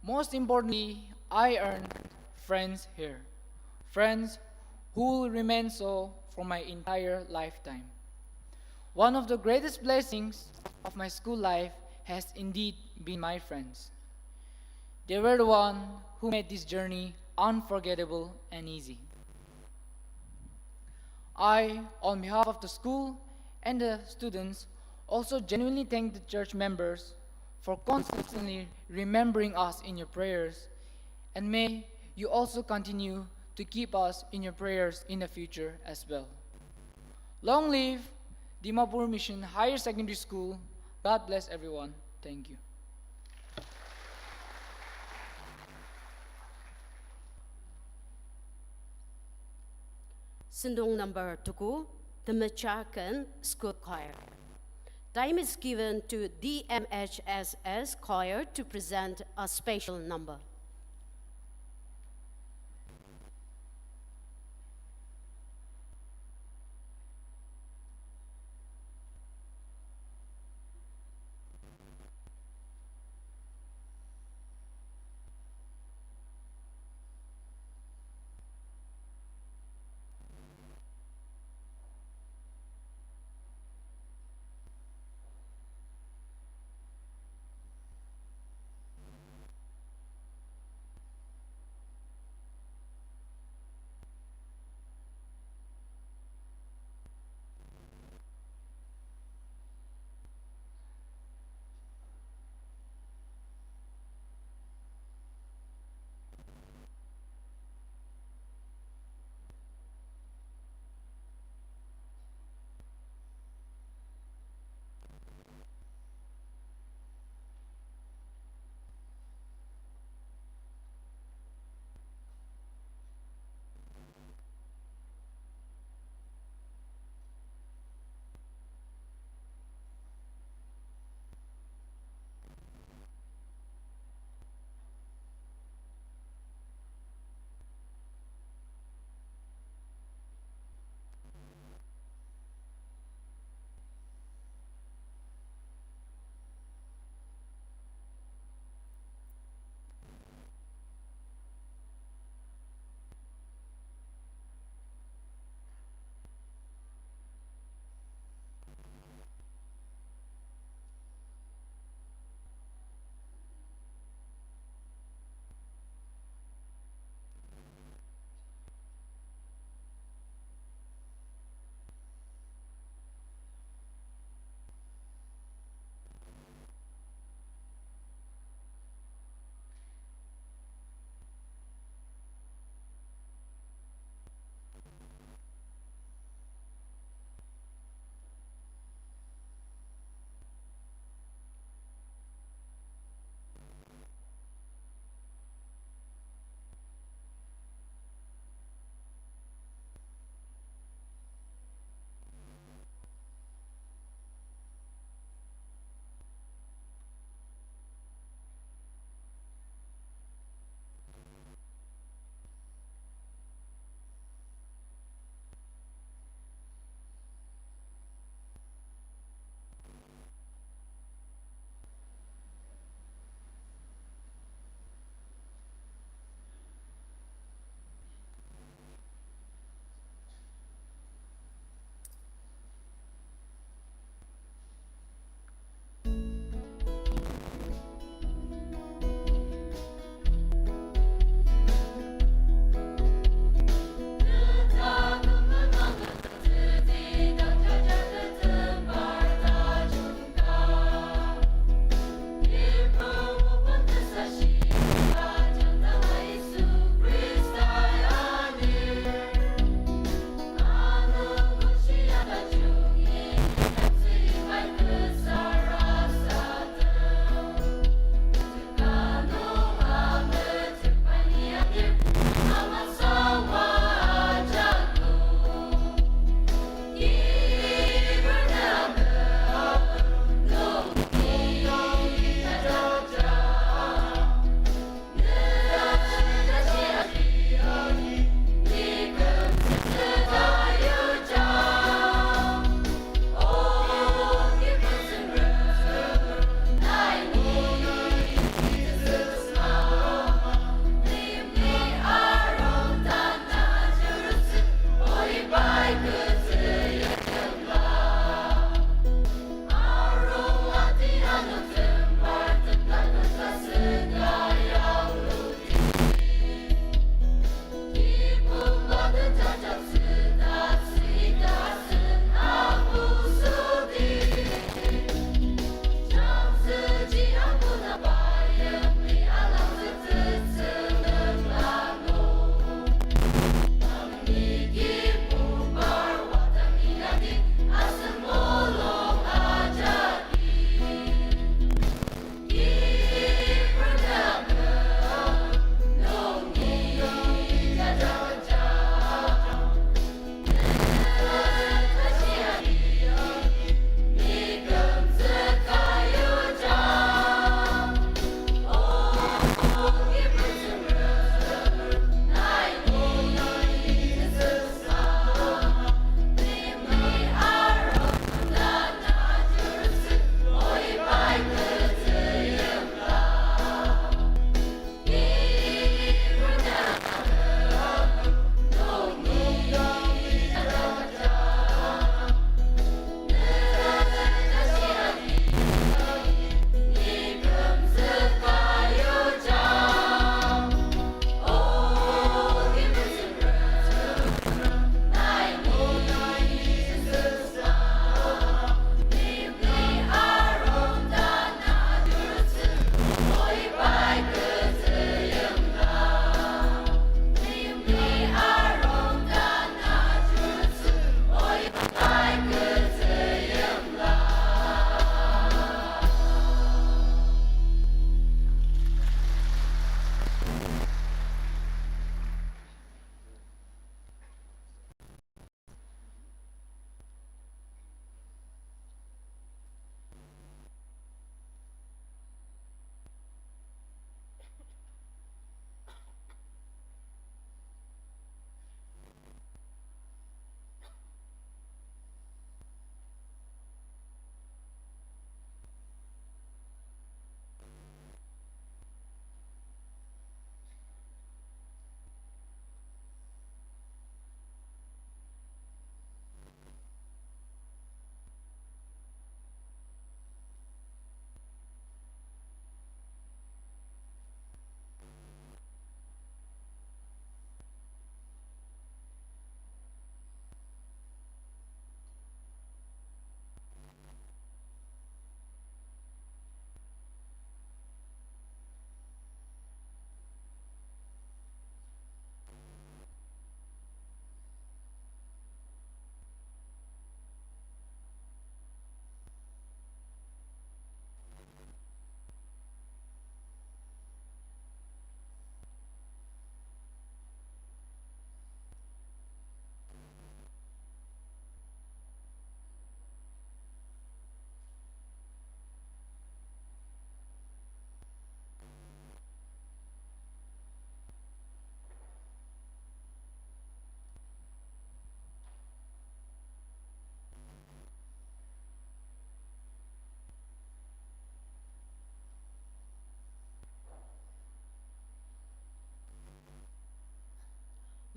Most importantly, I earned friends here, friends who will remain so for my entire lifetime. One of the greatest blessings of my school life has indeed been my friends. They were the one who made this journey unforgettable and easy. I, on behalf of the school and the students, also genuinely thank the church members for constantly remembering us in your prayers, and may you also continue to keep us in your prayers in the future as well. Long live Dimapur Mission Higher Secondary School. God bless everyone. Thank you. Sentong number tuku, Temecha Ken School Choir. Time is given to D M H S S Choir to present a special number.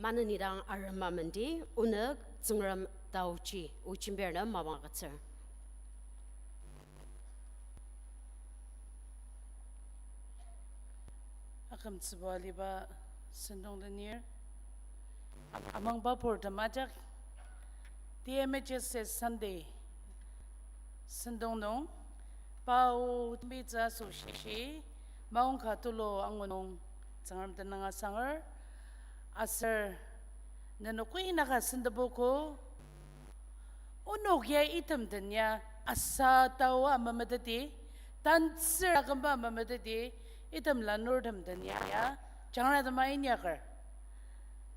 Tanü nidang arema mendi, onük Tsüngrem taoji, o jembir nem mapang agütsür. Akümtsüba aliba sentong lenir, amangba purtem ajak, T M H S S Sunday sentong nung, pa o tembitsü asoshi, maongka tulu angu nung Tsüngrem tenüng asanger, aser nenok koi naka sentepogo, onok ya item den ya asa taoa memeteti, tantsür akümba memeteti, item lanurtem den ya, jangratema inyaker.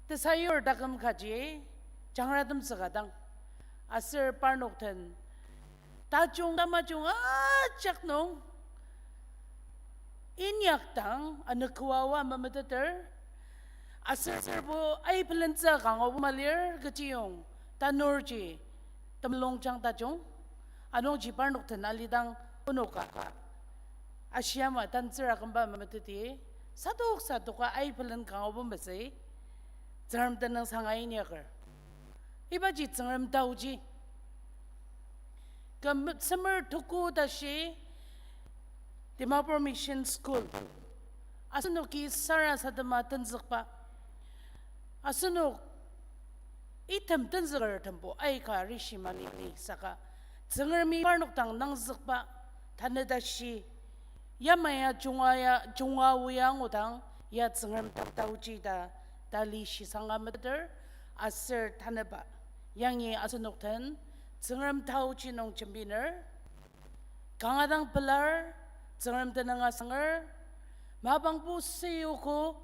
Tesayur taküm kaji, jangratem tsüka dang. Aser parnok den, tajung tamajung ajak nung, inyakdang anükua oa memeteter, aser bo aibelentsü kanga obu malir kechiyong tanurji temulungjang tajung, anungji parnok den alidang onoka ashiama tantsür akümba memeteti, sadok sadoka aibelen kanga obu mesü, Tsüngrem tenüng sanga inyaker. Ibaji Tsüngrem taoji. Küm semer tuku tashi Dimapur Mission School. Asenoki sarasadema tenzükba. Asenok item tenzükertembo aika rishi mali saka Tsüngremi parnok dang nangzükba tanü tashi. Yamai ya junga ya junga oya angudang ya Tsüngrem taoji ta tali shisanga meteter aser tanüba. Yangi asenok den Tsüngrem taoji nung jembiner. Kanga dang pelar, Tsüngrem tenüng asanger, mapangbo süogo,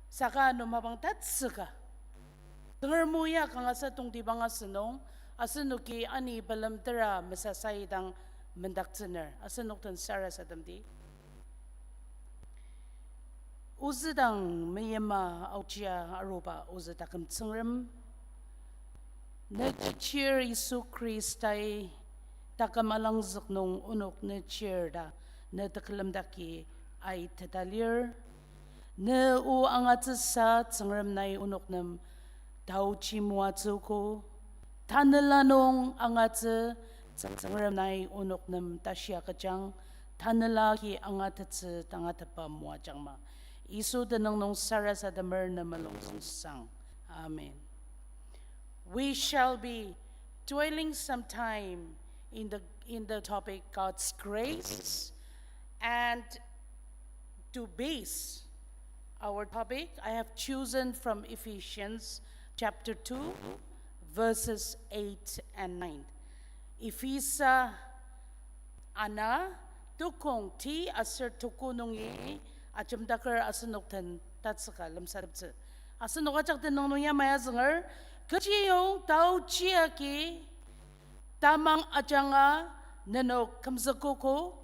saka ano mapang tatsüka. Tsüngrem o ya kangasa tongtibang asünung, asenoki ani pelem tera mesasai dang mendaktsüner, asenok den sarasademdi. Ozüdang meyima aochia aruba ozü taküm Tsüngrem, ne techir Yisu Khristai taküm alangzük nung onok ne chir ta ne tekülemdaki aiteta lir. Ne o angatsüsa Tsüngrem nai onok nem taochi moatsüogo. Tanela nung angatsü Tsüngrem nai onok nem tashi agüjang, tanela agi angatettsü tangatetba moajangma. Yisu tenüng nung sarasademer ne mulung nung sang. Amen. We shall be dwelling some time in the, in the topic God's grace, and to base our topic, I have chosen from Ephesians chapter two, verses eight and nine. Ephesa ana tukong ti aser tuku nungi ajemdaker asenok den tatsüka lemsateptsü. Asenok ajak tenüng nung yamai azünger, kechiyong taochi agi tamang ajanga nenok kümzükogo,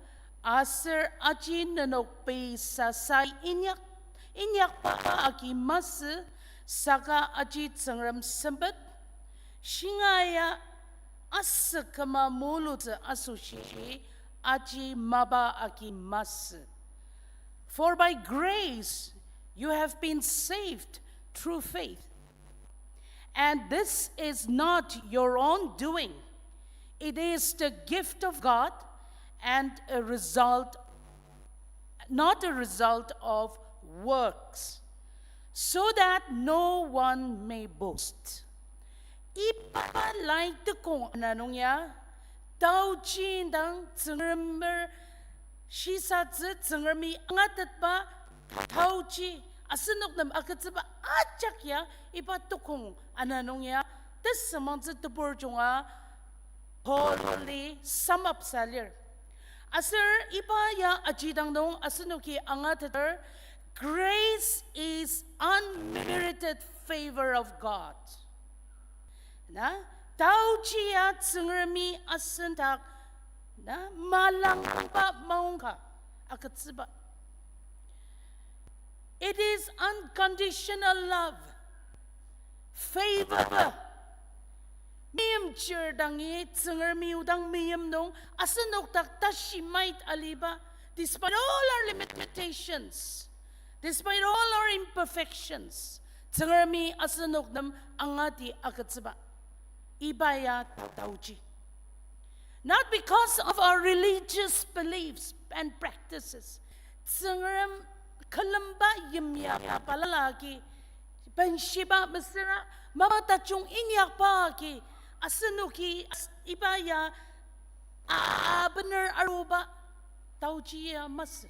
aser aji nenok pei sasai inyak, inyakba agi masü, saka aji Tsüngrem sempet, shingaia asüküma mulutsü asoshi aji mapa agi masü. For by grace you have been saved through faith. And this is not your own doing. It is the gift of God and a result, not a result of works, so that no one may boast. Iba lai tekong ana nung ya, taochi indang Tsüngremer shisatsü Tsüngremi angatetba taochi asenok nem agütsüba ajak ya iba tekong ana nung ya tesümangtsü tebur junga Paul-i sum up sa lir. Aser iba ya aji dang nung asenoki angateter, grace is unmerited favor of God. Na, taochi ya Tsüngremi asendak, na, malangba maongka agütsüba. It is unconditional love, favor. Meimchir dangi Tsüngremi odang meim nung asenok dak tashi mait aliba, despite all our limitations, despite all our imperfections, Tsüngremi asenok nem angati agütsüba. Iba ya taoji. Not because of our religious beliefs and practices. Tsüngrem külemba yimya balala agi, benshiba mesüra, mapa tajung inyakba agi, asenoki as-, iba ya, a, bener aruba, taoji ya masü.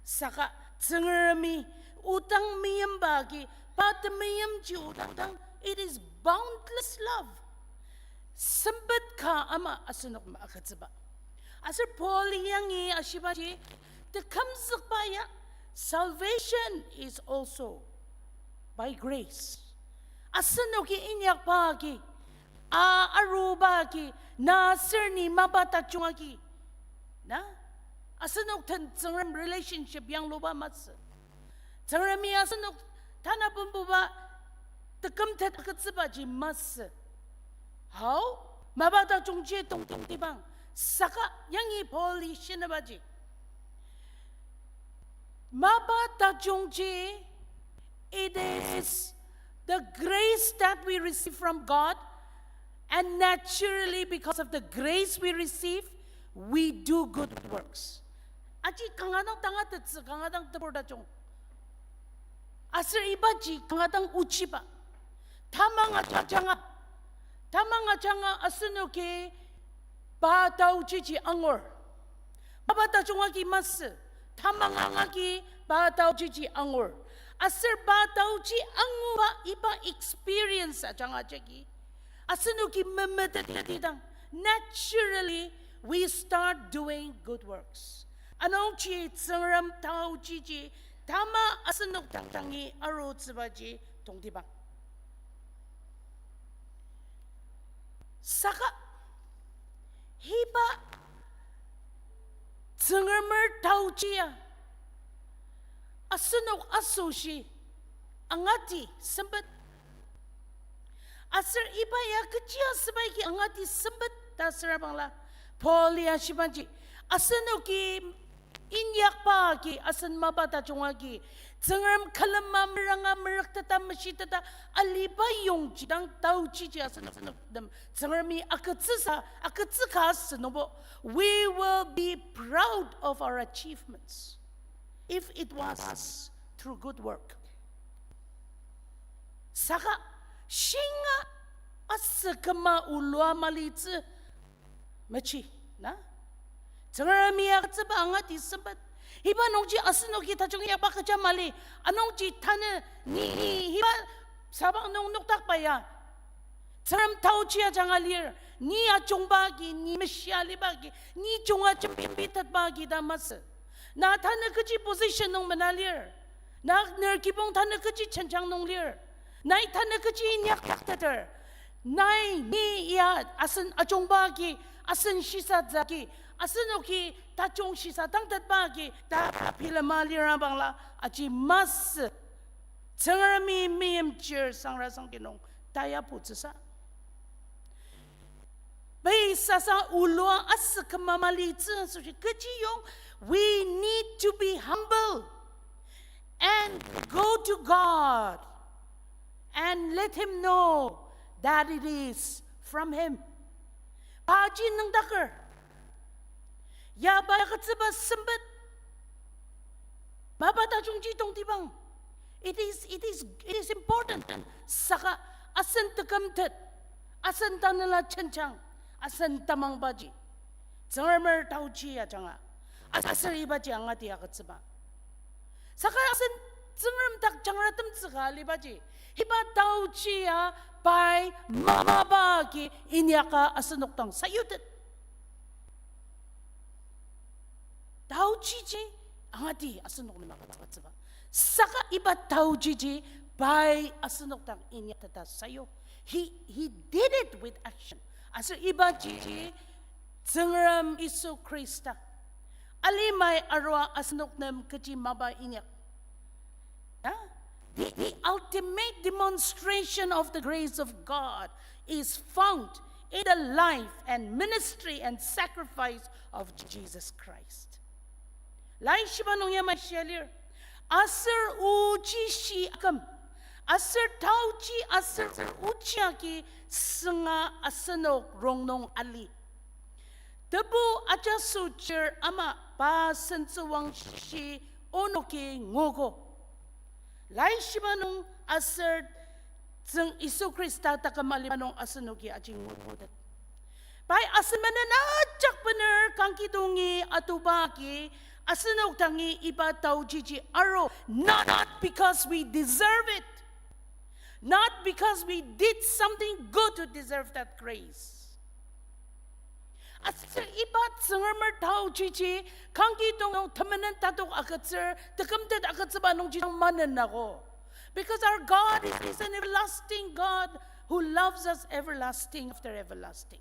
Saka Tsüngremi odang meyimba agi, pa temeimji odang, it is boundless love. Sempet ka ama asenok nem agütsüba. Aser Paul yangi ashibaji, tekümzükba ya, salvation is also by grace. Asenoki inyakba agi, a aruba agi, na aser ni mapa tajung agi. Na? Asenok den Tsüngrem relationship yangluba masü. Tsüngremi asenok tana bumbuba tekümtet agütsübaji masü. Hau, mapa tajungji tongtibang. Saka yangi Paul-i shinebaji, mapa tajungji, it is the grace that we receive from God, and naturally, because of the grace we receive, we do good works. Aji kanga dang tangatettsü, kanga dang tebur tajung. Aser ibaji kanga dang ochiba. Tamang ajanga, tamang ajanga asenoki pa taojiji angur. Mapa tajung agi masü, tamang agi pa taojiji angur. Aser pa taoji anguba iba experience ajanga jagi, asenoki memetetidang, naturally, we start doing good works. Anungji Tsüngrem taojiji tama asenok dang dangi arutsübaji tongtibang. Saka, hiba Tsüngremer taoji ya asenok asoshi angati sempet. Aser iba ya kechi asübaiki angati sempet ta süra bangla, Paul ya shibaji, asenoki inyakba agi, asen mapa tajung agi, Tsüngrem külema meranga merükteta meshiteta aliba yongji dang taojiji asenok nem Tsüngremi agütsüsa, agütsüka asü nungbo, we will be proud of our achievements if it was through good work. Saka shinga asü küma olua malitsü mechi, na? Tsüngremi agütsüba angati sempet. Iba nungji asenoki tajung inyakba kecha mali. Anungji tanü ni hiba sabang nung nokdakba ya Tsüngrem taoji ajanga lir. Ni ajungba agi, ni meshia liba agi, ni junga jembitetba agi ta masü. Na tanü kechi position nung mena lir? Na ner kibong tanü kechi jenjang nung lir? Nai tanü kechi inyakdakteter? Nai ni ya asen ajungba agi, asen shisatsü agi, asenoki tajung shisa tangtetba agi ta bilema lira bangla aji masü. Tsüngremi meimchir sangrasangki nung tayaputsüsa, pei sasa olua asü küma malitsü asoshi kechiyong, we need to be humble and go to God and let Him know that it is from Him. Paji nüngdaker, yaba agütsüba sempet, mapa tajungji tongtibang. It is, it is, it is important. Saka asen tekümtet, asen tanela jenjang, asen tamangbaji Tsüngremer taoji ajanga, aser ibaji angati agütsüba. Saka asen Tsüngrem dak jangratemtsüka alibaji, hiba taoji ya pai mapaba agi inyaka asenok dang sayutet. Taojiji angati asenok nem agütsüba. Saka iba taojiji pai asenok dang inyateta sayu. He, he did it with action. Aser ibaji Tsüngrem Yisu Khrista alimai arua asenok nem kechi mapa inyak. Huh? The, the ultimate demonstration of the grace of God is found in the life and ministry and sacrifice of Jesus Christ. Laishiba nung yamai shia lir, aser oji shi aküm, Aser taoji aser ochi agi sünga asenok rongnung ali. Tebu ajaso chir ama pa sentsüwangshi onoki nguogo. Laishiba nung aser tsüng Yisu Khrista taküm aliba nung asenoki aji nguogo. Pai asen menen ajak bener kangkidongi atuba agi asenok dangi iba taojiji aru, not because we deserve it, not because we did something good to deserve that grace. Aser iba Tsüngremer taojiji kangkidong nung temenen tatok agütsür, tekümtet agütsüba nungji dang manenako. Because our God is, is an everlasting God who loves us everlasting after everlasting.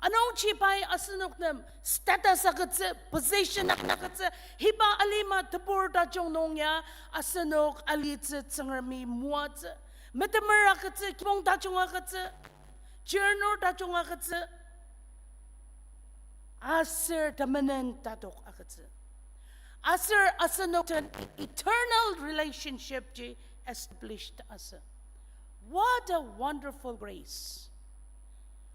Anungji pai asenok nem status agütsü, position agütsü, hiba alima tebur tajung nung ya asenok alitsü Tsüngremi moatsü. Metemer agütsü, kibong tajung agütsü, chirnur tajung agütsü, aser temenen tatok agütsü. Aser asenok den eternal relationship ji established asü. What a wonderful grace.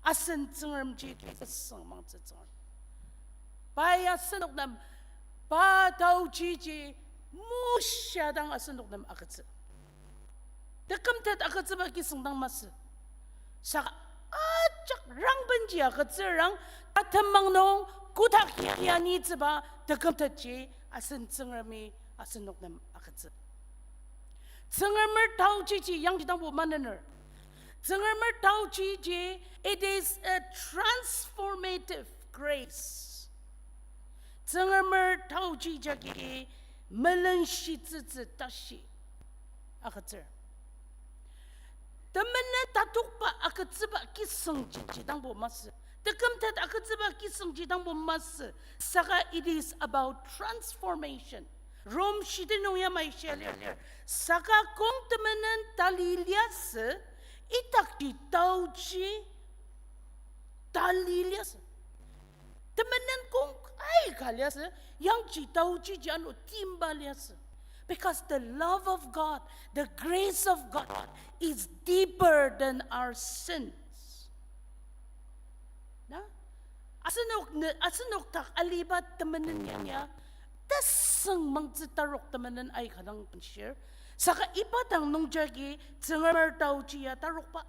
Asen Tsüngremji tesüngmangtsü Tsüngrem. Pai asenok nem pa taojiji mushia dang asenok nem agütsü. Tekümtet agütsüba kisüngdang masü. Saka ajak rangbenji agütsürang, tatemang nung kotak ya nitsüba tekümtetji asen Tsüngremi asenok nem agütsü. Tsüngremer taojiji yangji dangbo manener. Tsüngremer taojiji, it is a transformative grace. Tsüngremer taoji jagi melenshitsütsü tashi agütsür. Temenen tatokba agütsüba kisüngji dangbo masü. Tekümtet agütsüba kisüngji dangbo masü. Saka it is about transformation. Rom shidi nung yamai shia lir. Saka kong temenen tali liasü, idakji taoji tali liasü. Temenen kong aika liasü, yangji taoji ji ano timba liasü. Because the love of God, the grace of God is deeper than our sins. Na? Asenok ne, asenok dak aliba temenen ya, tesüngmangtsü tarok temenen aika dang benshir. Saka iba dang nungjagi Tsüngremer taoji ya tarokba.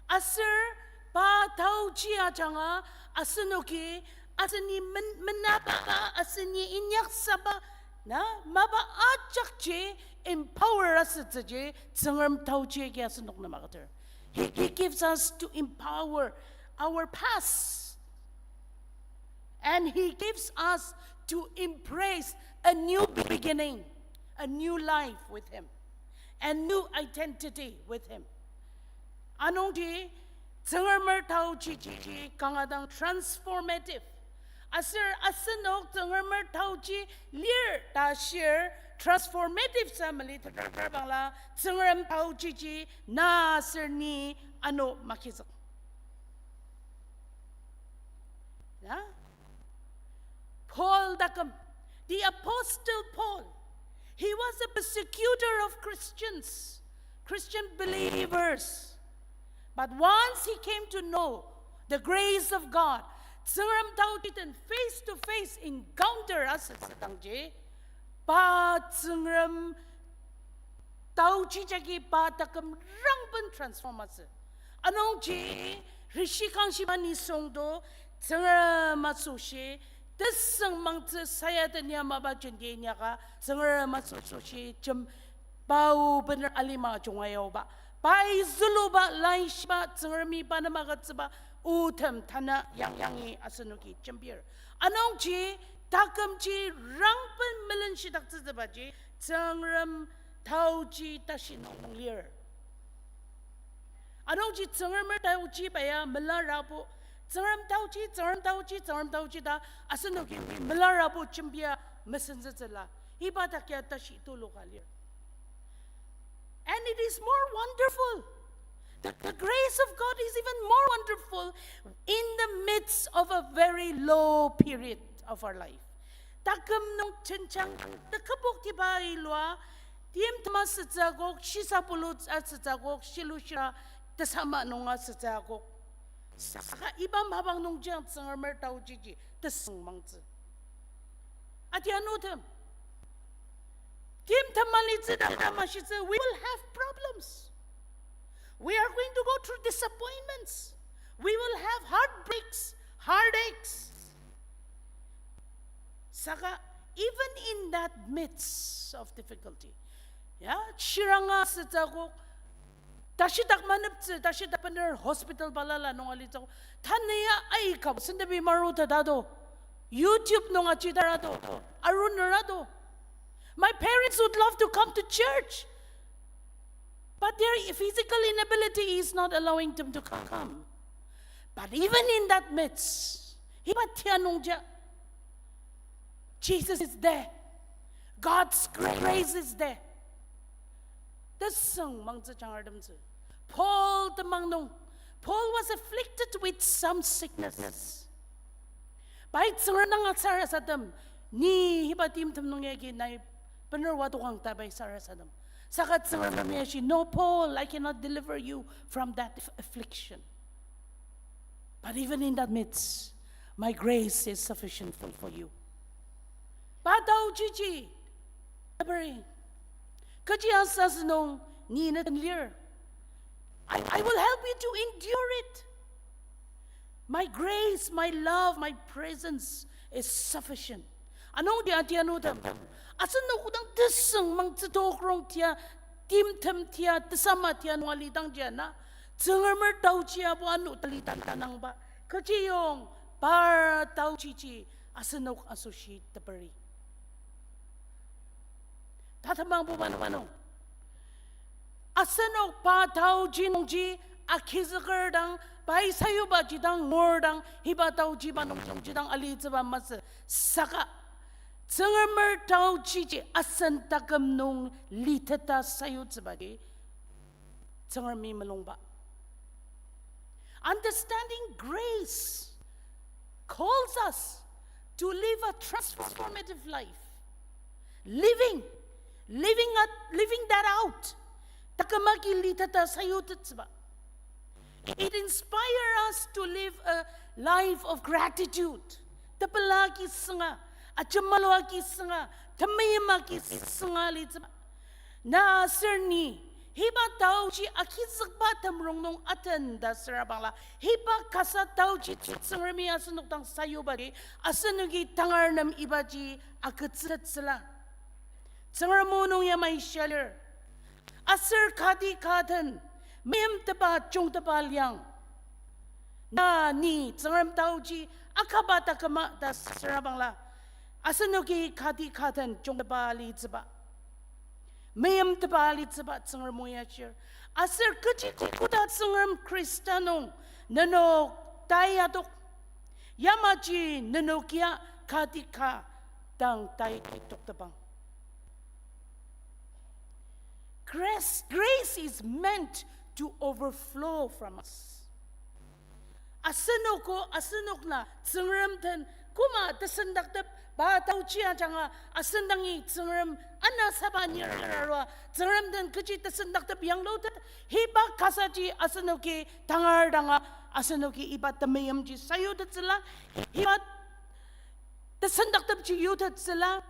Aser pa taoji ajanga asenoki, aseni men-, menaba, aseni inyaksaba, na, mapa ajakji empower asütsüji, Tsüngrem taoji agi asenok nem agütsür. He, he gives us to empower our past. And he gives us to embrace a new beginning, a new life with him, a new identity with him. Anungji, Tsüngremer taoji ji kanga dang transformative. Aser asenok Tsüngremer taoji lir ta shir transformative sa mali teter bangla Tsüngrem taoji ji na aser ni ano makizük. Na? Paul taküm, the apostle Paul, he was a persecutor of Christians, Christian believers. But once he came to know the grace of God, Tsüngrem taoji den face to face encounter asütsü dangji, pa Tsüngrem taoji jagi pa taküm rangben transform asü. Anungji, rishi kangshiba nisung to, Tsüngrem asoshi, tesüngmangtsü sayadenya mapa jenti inyaka, Tsüngrem asoshi, jem pao bener alima junga yaoba. Pai züluba laishiba Tsüngremi pa nem agütsüba otem tanü yangyangi asenoki jembir. Anungji takümji rangben melenshidaktsütsübaji Tsüngrem taoji tashi nung lir. Anungji Tsüngremer taoji baya melarabo, Tsüngrem taoji, Tsüngrem taoji, Tsüngrem taoji ta asenoki melarabo jembia mesenzütsüla. Iba takia tashi tuluka lir. And it is more wonderful. The, the grace of God is even more wonderful in the midst of a very low period of our life. Taküm nung jenjang tekübok tiba ilua, timtem asütsü akok, shisa pulu asütsü akok, shilushira tesama nung asütsü akok. Saka iba mapang nungji Tsüngremer taoji ji tesüng mangtsü. Adianutem, timtem alitsü ta mashitsü, we will have problems. We are going to go through disappointments. We will have heartbreaks, heartaches. Saka, even in that midst of difficulty, ya, shiranga asütsü akok, tashidak maneptsü, tashidak bener hospital balala nung alitsü akok, tanü ya aika sentepi maruta tato, YouTube nung ajitar ato, aruner ato. My parents would love to come to church, but their physical inability is not allowing them to come. But even in that midst, iba tia nungji, Jesus is there. God's grace is there. Tesüng mangtsü jangartemtsü. Paul temang nung, Paul was afflicted with some sickness. Pai Tsüngrem dang sarasadem, ni iba timtem nung yagi nai bener wadokang ta pai sarasadem. Saka Tsüngremi ashi, no, Paul, I cannot deliver you from that aff-, affliction. But even in that midst, my grace is sufficient for, for you. Pa taoji ji, teberi, kechi asa asünung ni ne den lir, I, I will help you to endure it. My grace, my love, my presence is sufficient. Anungji adianutem, asenok kodang tesüng mangtsü tokrong tia, timtem tia, tesama tia nung alidangji na, Tsüngremer taoji abo ano tali tantanangba. Kechiyong par taoji ji asenok asoshi teberi. Tatemangbuba nung, asenok pa taoji nungji agizüker dang, pai sayubaji dang ngur dang, iba taoji iba nungji dang alitsüba masü. Saka, Tsüngremer taoji ji asen taküm nung liteta sayutsübaji Tsüngremi mulungba. Understanding grace calls us to live a transformative life. Living, living at, living that out. Taküm agi liteta sayutettsüba. It inspires us to live a life of gratitude. Tepela agi sünga, ajemalu agi sünga, temeim agi sünga litsüba. Na aser ni, iba taoji agizükba temrong nung aten ta süra bangla, iba kasa taoji Tsüngremi asenok dang sayubaji, asenoki tangar nem ibaji agütsütettsüla. Tsüngrem o nung yamai shia lir. Aser kati ka den, meimtepa jungtepa liang. Na ni Tsüngrem taoji akaba taküma ta süra bangla, asenoki kati ka den jungtepa litsüba, meimtepa litsüba Tsüngrem o ya shir. Aser kechi koda Tsüngrem Khrista nung nenok tai adok, yamaji nenok ya kati ka dang tai toktepang. Grace, grace is meant to overflow from us. Asenok o, asenok na Tsüngrem den koma tesendaktep, pa taoji ajanga asen dangi Tsüngrem anasaba nirarua, Tsüngrem den kechi tesendaktep yanglutet, iba kasaji asenoki tangar danga, asenoki iba temeimji sayutettsüla, iba tesendaktepji yutettsüla,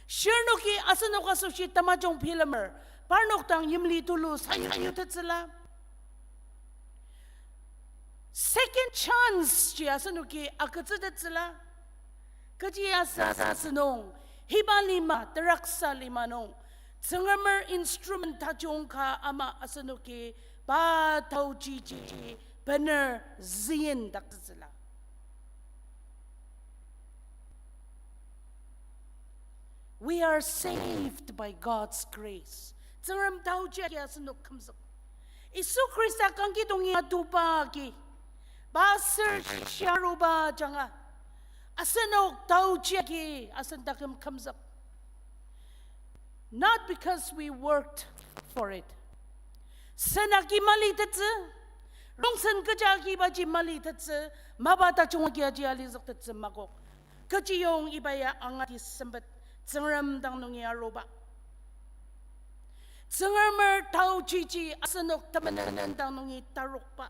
shirnoki asenok asoshi tamajung bilemer, parnok dang yimli tulu sayutettsüla. Second chance ji asenoki agütsütettsüla. Kechi asa asünung, iba lima, teraksa lima nung, Tsüngremer instrument tajung ka ama asenoki pa taoji ji bener züyendaktsüla. We are saved by God's grace. Tsüngrem taoji agi asenok kümzük. Yisu Khrista kangkidongi atuba agi, pa ser shiaruba ajanga, asenok taoji agi asen taküm kümzük. Not because we worked for it. Sen agi malitettsü, rongsen kecha agibaji malitettsü, mapa tajung agi aji alizüktettsü makok. Kechiyong iba ya angati sempet, Tsüngrem dang nungi aruba. Tsüngremer taochiji asenok temenen dang nungi tarokba.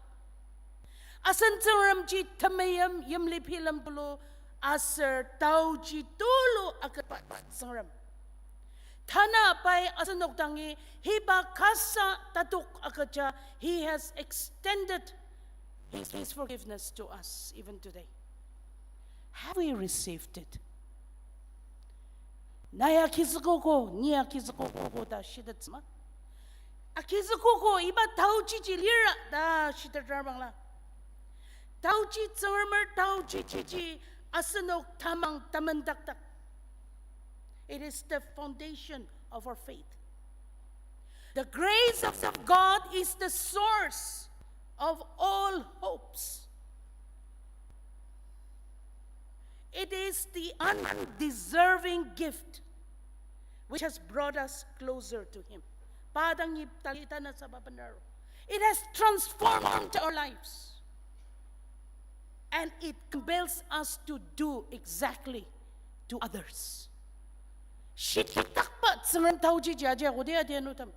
Asen Tsüngremji temeim, yimli bilem tulu, aser taoji tulu aketba Tsüngrem. Tanü pai asenok dangi hiba kasa tatok agüja, He has extended His, His forgiveness to us even today. Have we received it? Nai agizükogo, ni agizükogo ta shitettsü ma? Agizükogo, iba taochiji lira ta shitetrabangla. Taochi Tsüngremer taochiji asenok tamang tamendakdak. It is the foundation of our faith. The grace of God is the source of all hopes. It is the undeserving gift which has brought us closer to Him. Pa dangi tali tanü saba bener. It has transformed our lives. And it compels us to do exactly to others. Shitakba Tsüngrem taochiji aji akodi adianutem.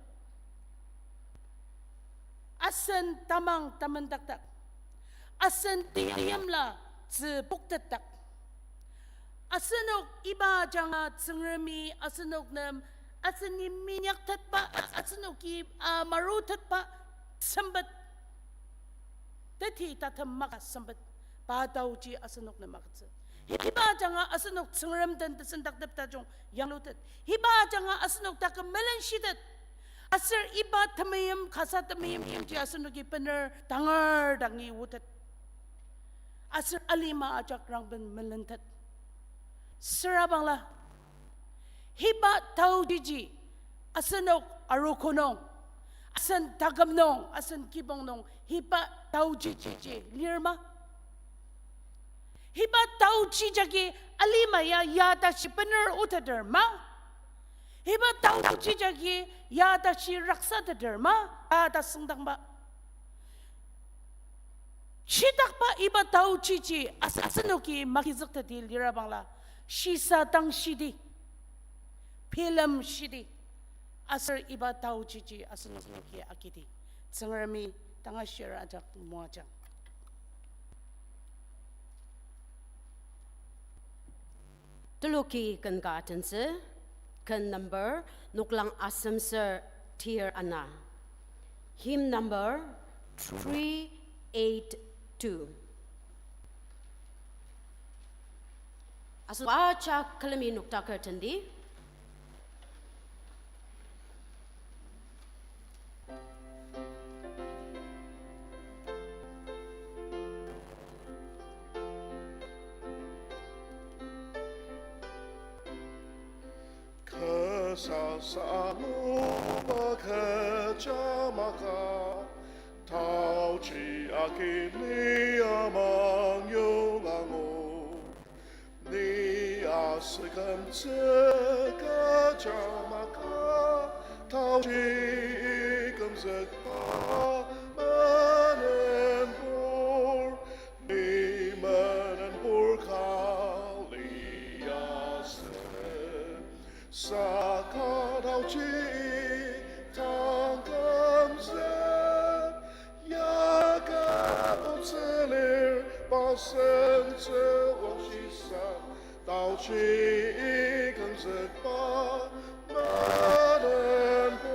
Asen tamang tamendakdak. Asen teimla tzü poktetdak. Asenok iba ajanga Tsüngremi asenok nem, aseni minyaktetba, asenoki, ah, marutetba, sempet. Teti tatem maka sempet, pa taoji asenok nem agütsü. Hiba ajanga asenok Tsüngrem den tesendaktep tajung yanglutet. Hiba ajanga asenok taküm melenshitet. Aser iba temeim, kasa temeim yimji asenoki bener tangar dangi otet. Aser alima ajak rangben melentet. Sürabangla, hiba taochiji asenok arogo nung, asen taküm nung, asen kibong nung, hiba taochiji lir ma? Hiba taochi jagi alima ya, ya tashi bener oteter ma? Hiba taochi jagi ya tashi raksateter ma? A ta süngdangba. Shitakba iba taochiji as-, asenoki magizükteti lirabangla, shisa tang shidi, bilem shidi, aser iba taochiji asenoki agidi. Tsüngremi tangashir ajak moajang. Teloki ken ka atentsü, ken number, noklang asemser tir ana. Hymn number three eight two. Asenok ajak külemi noktaker tendi. Kasa saloba kecha maka, taochi agi ni amang yongango. Ni asükümtsü kecha maka, taochi kümzükba menenpur, ni menenpur ka liasü. Saka taochi tang kümzük, yaka otsü lir, pa sentsü wangshisa, taochi kümzükba menenpur,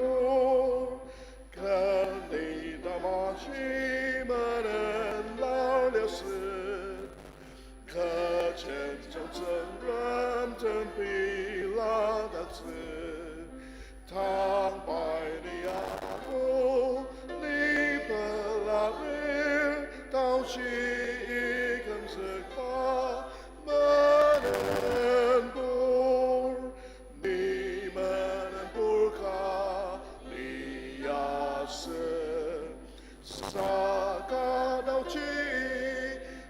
kani tamaji menen lar liasü. Kechen jang Tsüngrem den peladaktsü, tang pai ni ako ni pelalir, taochi kümzükba menenpur, ni menenpur ka liasü. Saka taochi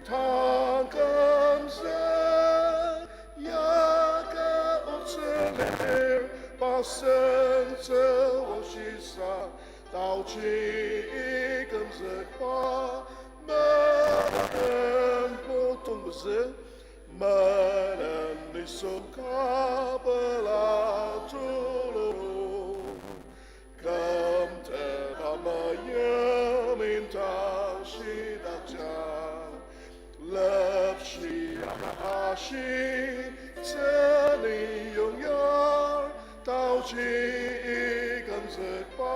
tang kümzük, yaka otsü lir, pa sentsü wangshisa, taochi kümzükba menenpur, tongpezü, menen Yisu kabela tululu, kümteta meyimin tashidakja, lepshi ashi tsüni yongyar, taochi kümzükba,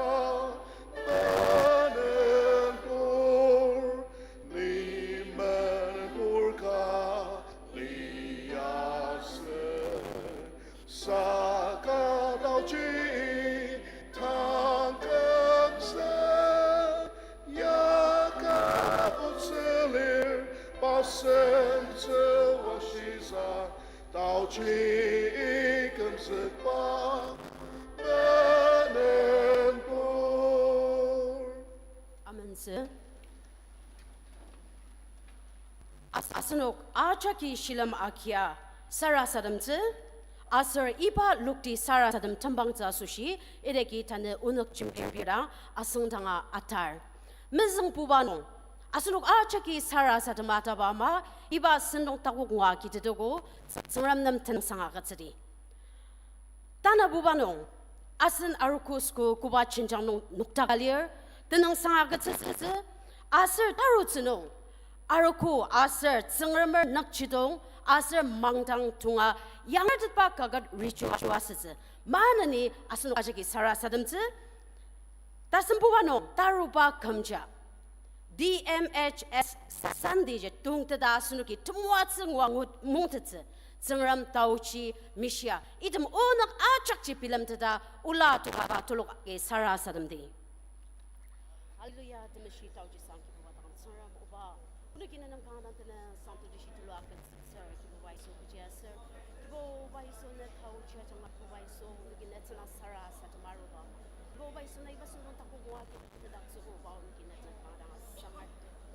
menen pur, ni menen pur ka liasü, saka taochi tang kümzük, ya kabutsü lir, pa sentsü washisa, taochi kümzükba menen pur. Amentsü. As-, asenok ajaki shilem agia sarasademtsü, aser iba lokti sarasadem tembangtsü asoshi, idaki tanü onük jembir dang asüngdanga atar. Mezüngbuba nung, asenok ajaki sarasadema ataba ama, iba sentong takok ngua kitetogo, Tsüngrem nem tenüngsang agütsüdi. Tanabuba nung, asen arogo school koba jenjang nung noktaka lir, tenüngsang agütsütsü, aser tarutsü nung, arogo aser Tsüngremer nükjidong, aser mangdang tonga, yangertetba kaket ritual asütsü, maneni asenok ajaki sarasademtsü, tasembuba nung, taruba kümja. D M H S Sunday ji tongteta asenoki temoatsü ngua ngu-, mungtettsü, Tsüngrem taochi mishia, item onük ajakji bilemteta ola tokaba telok agi sarasademdi. Hallelujah, temeshi taochi sang Kibuba taküm Tsüngrem oba. Onoki ne nem kanga dang tenüngsang tulushi tulu akentsütsür Kibuba Yisu kechi aser. Kibuba Yisu ne taochi ajanga Kibuba Yisu onoki ne tsüla sarasadem aruba. Kibuba Yisu na iba sentong takok ngua ki- Tedak tsübuba onoki ne tenüngsang dang asangar.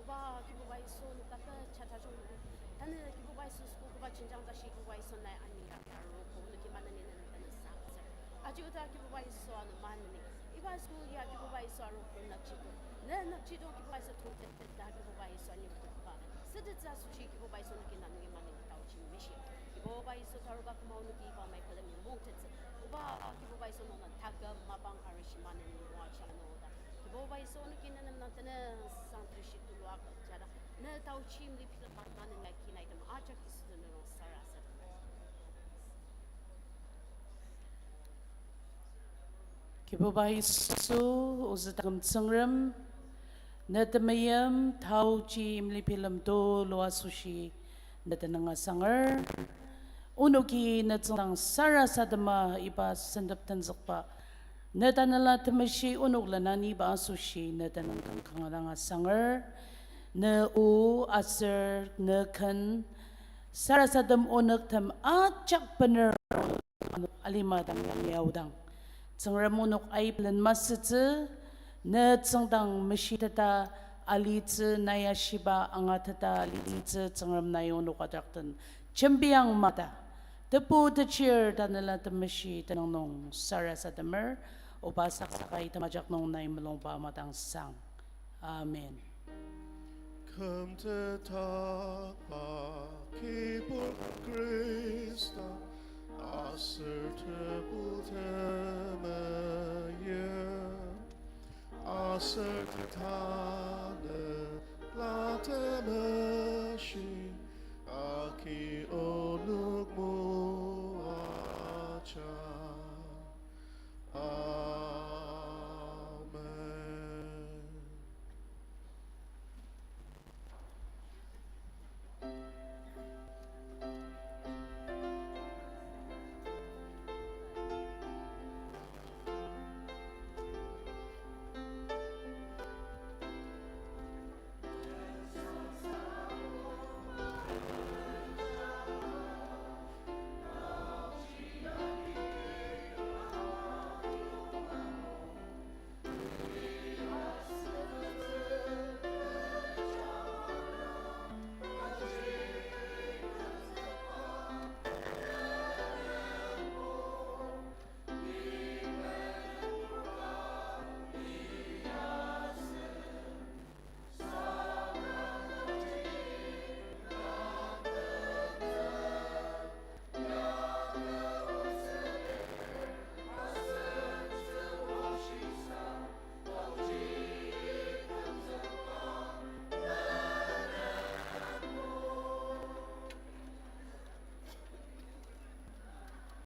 Oba Kibuba Yisu, nokdak kecha tajung nung, tanü Kibuba Yisu school koba jenjang tashi Kibuba Yisu nai ani rak aru ko onoki maneni ne tenüngsang aser. Aji oda Kibuba Yisu ano maneni, iba school ya Kibuba Yisu aru ko nükjidong, ne nükjidong Kibuba Yisu tongteta Kibuba Yisu ani koba sütettsü asoshi Kibuba Yisu onoki na nungi maneni taochi mishi. Kibuba Yisu taruba küma onoki iba mai külemi mungtettsü. Oba Kibuba Yisu nung na taküm mapang arishi maneni moaja nung oda. Kibuba Yisu onoki ne nem dang tenüngsang tulushi tulu agüjada. Ne taochi imli pila maneni ya kinai tem ajak Yisu tenüngsang sarasadem. Kibuba Yisu, ozü taküm Tsüngrem, ne temeim taochi imli bilem tulu asoshi ne tenüng asangar. Onoki ne tsüngdang sarasadema iba sentep tenzükba, ne Tanela Temeshi onok lenaniba asoshi ne tenüng kanga dang asangar. Ne o aser ne ken sarasadem onüktem ajak bener alima dang yangi aodang. Tsüngrem onok aiblen masütsü, ne tsüngdang meshiteta alitsü, nai ashiba angateta alitsü, Tsüngrem nai onok adrakten jembiang mada. Tebu techir Tanela Temeshi tenüng nung sarasademer, oba saksakai temajak nung nai mulungba madangsang. Amen. Kümtetba Kibur Khrista, aser Tebu temeim, aser teta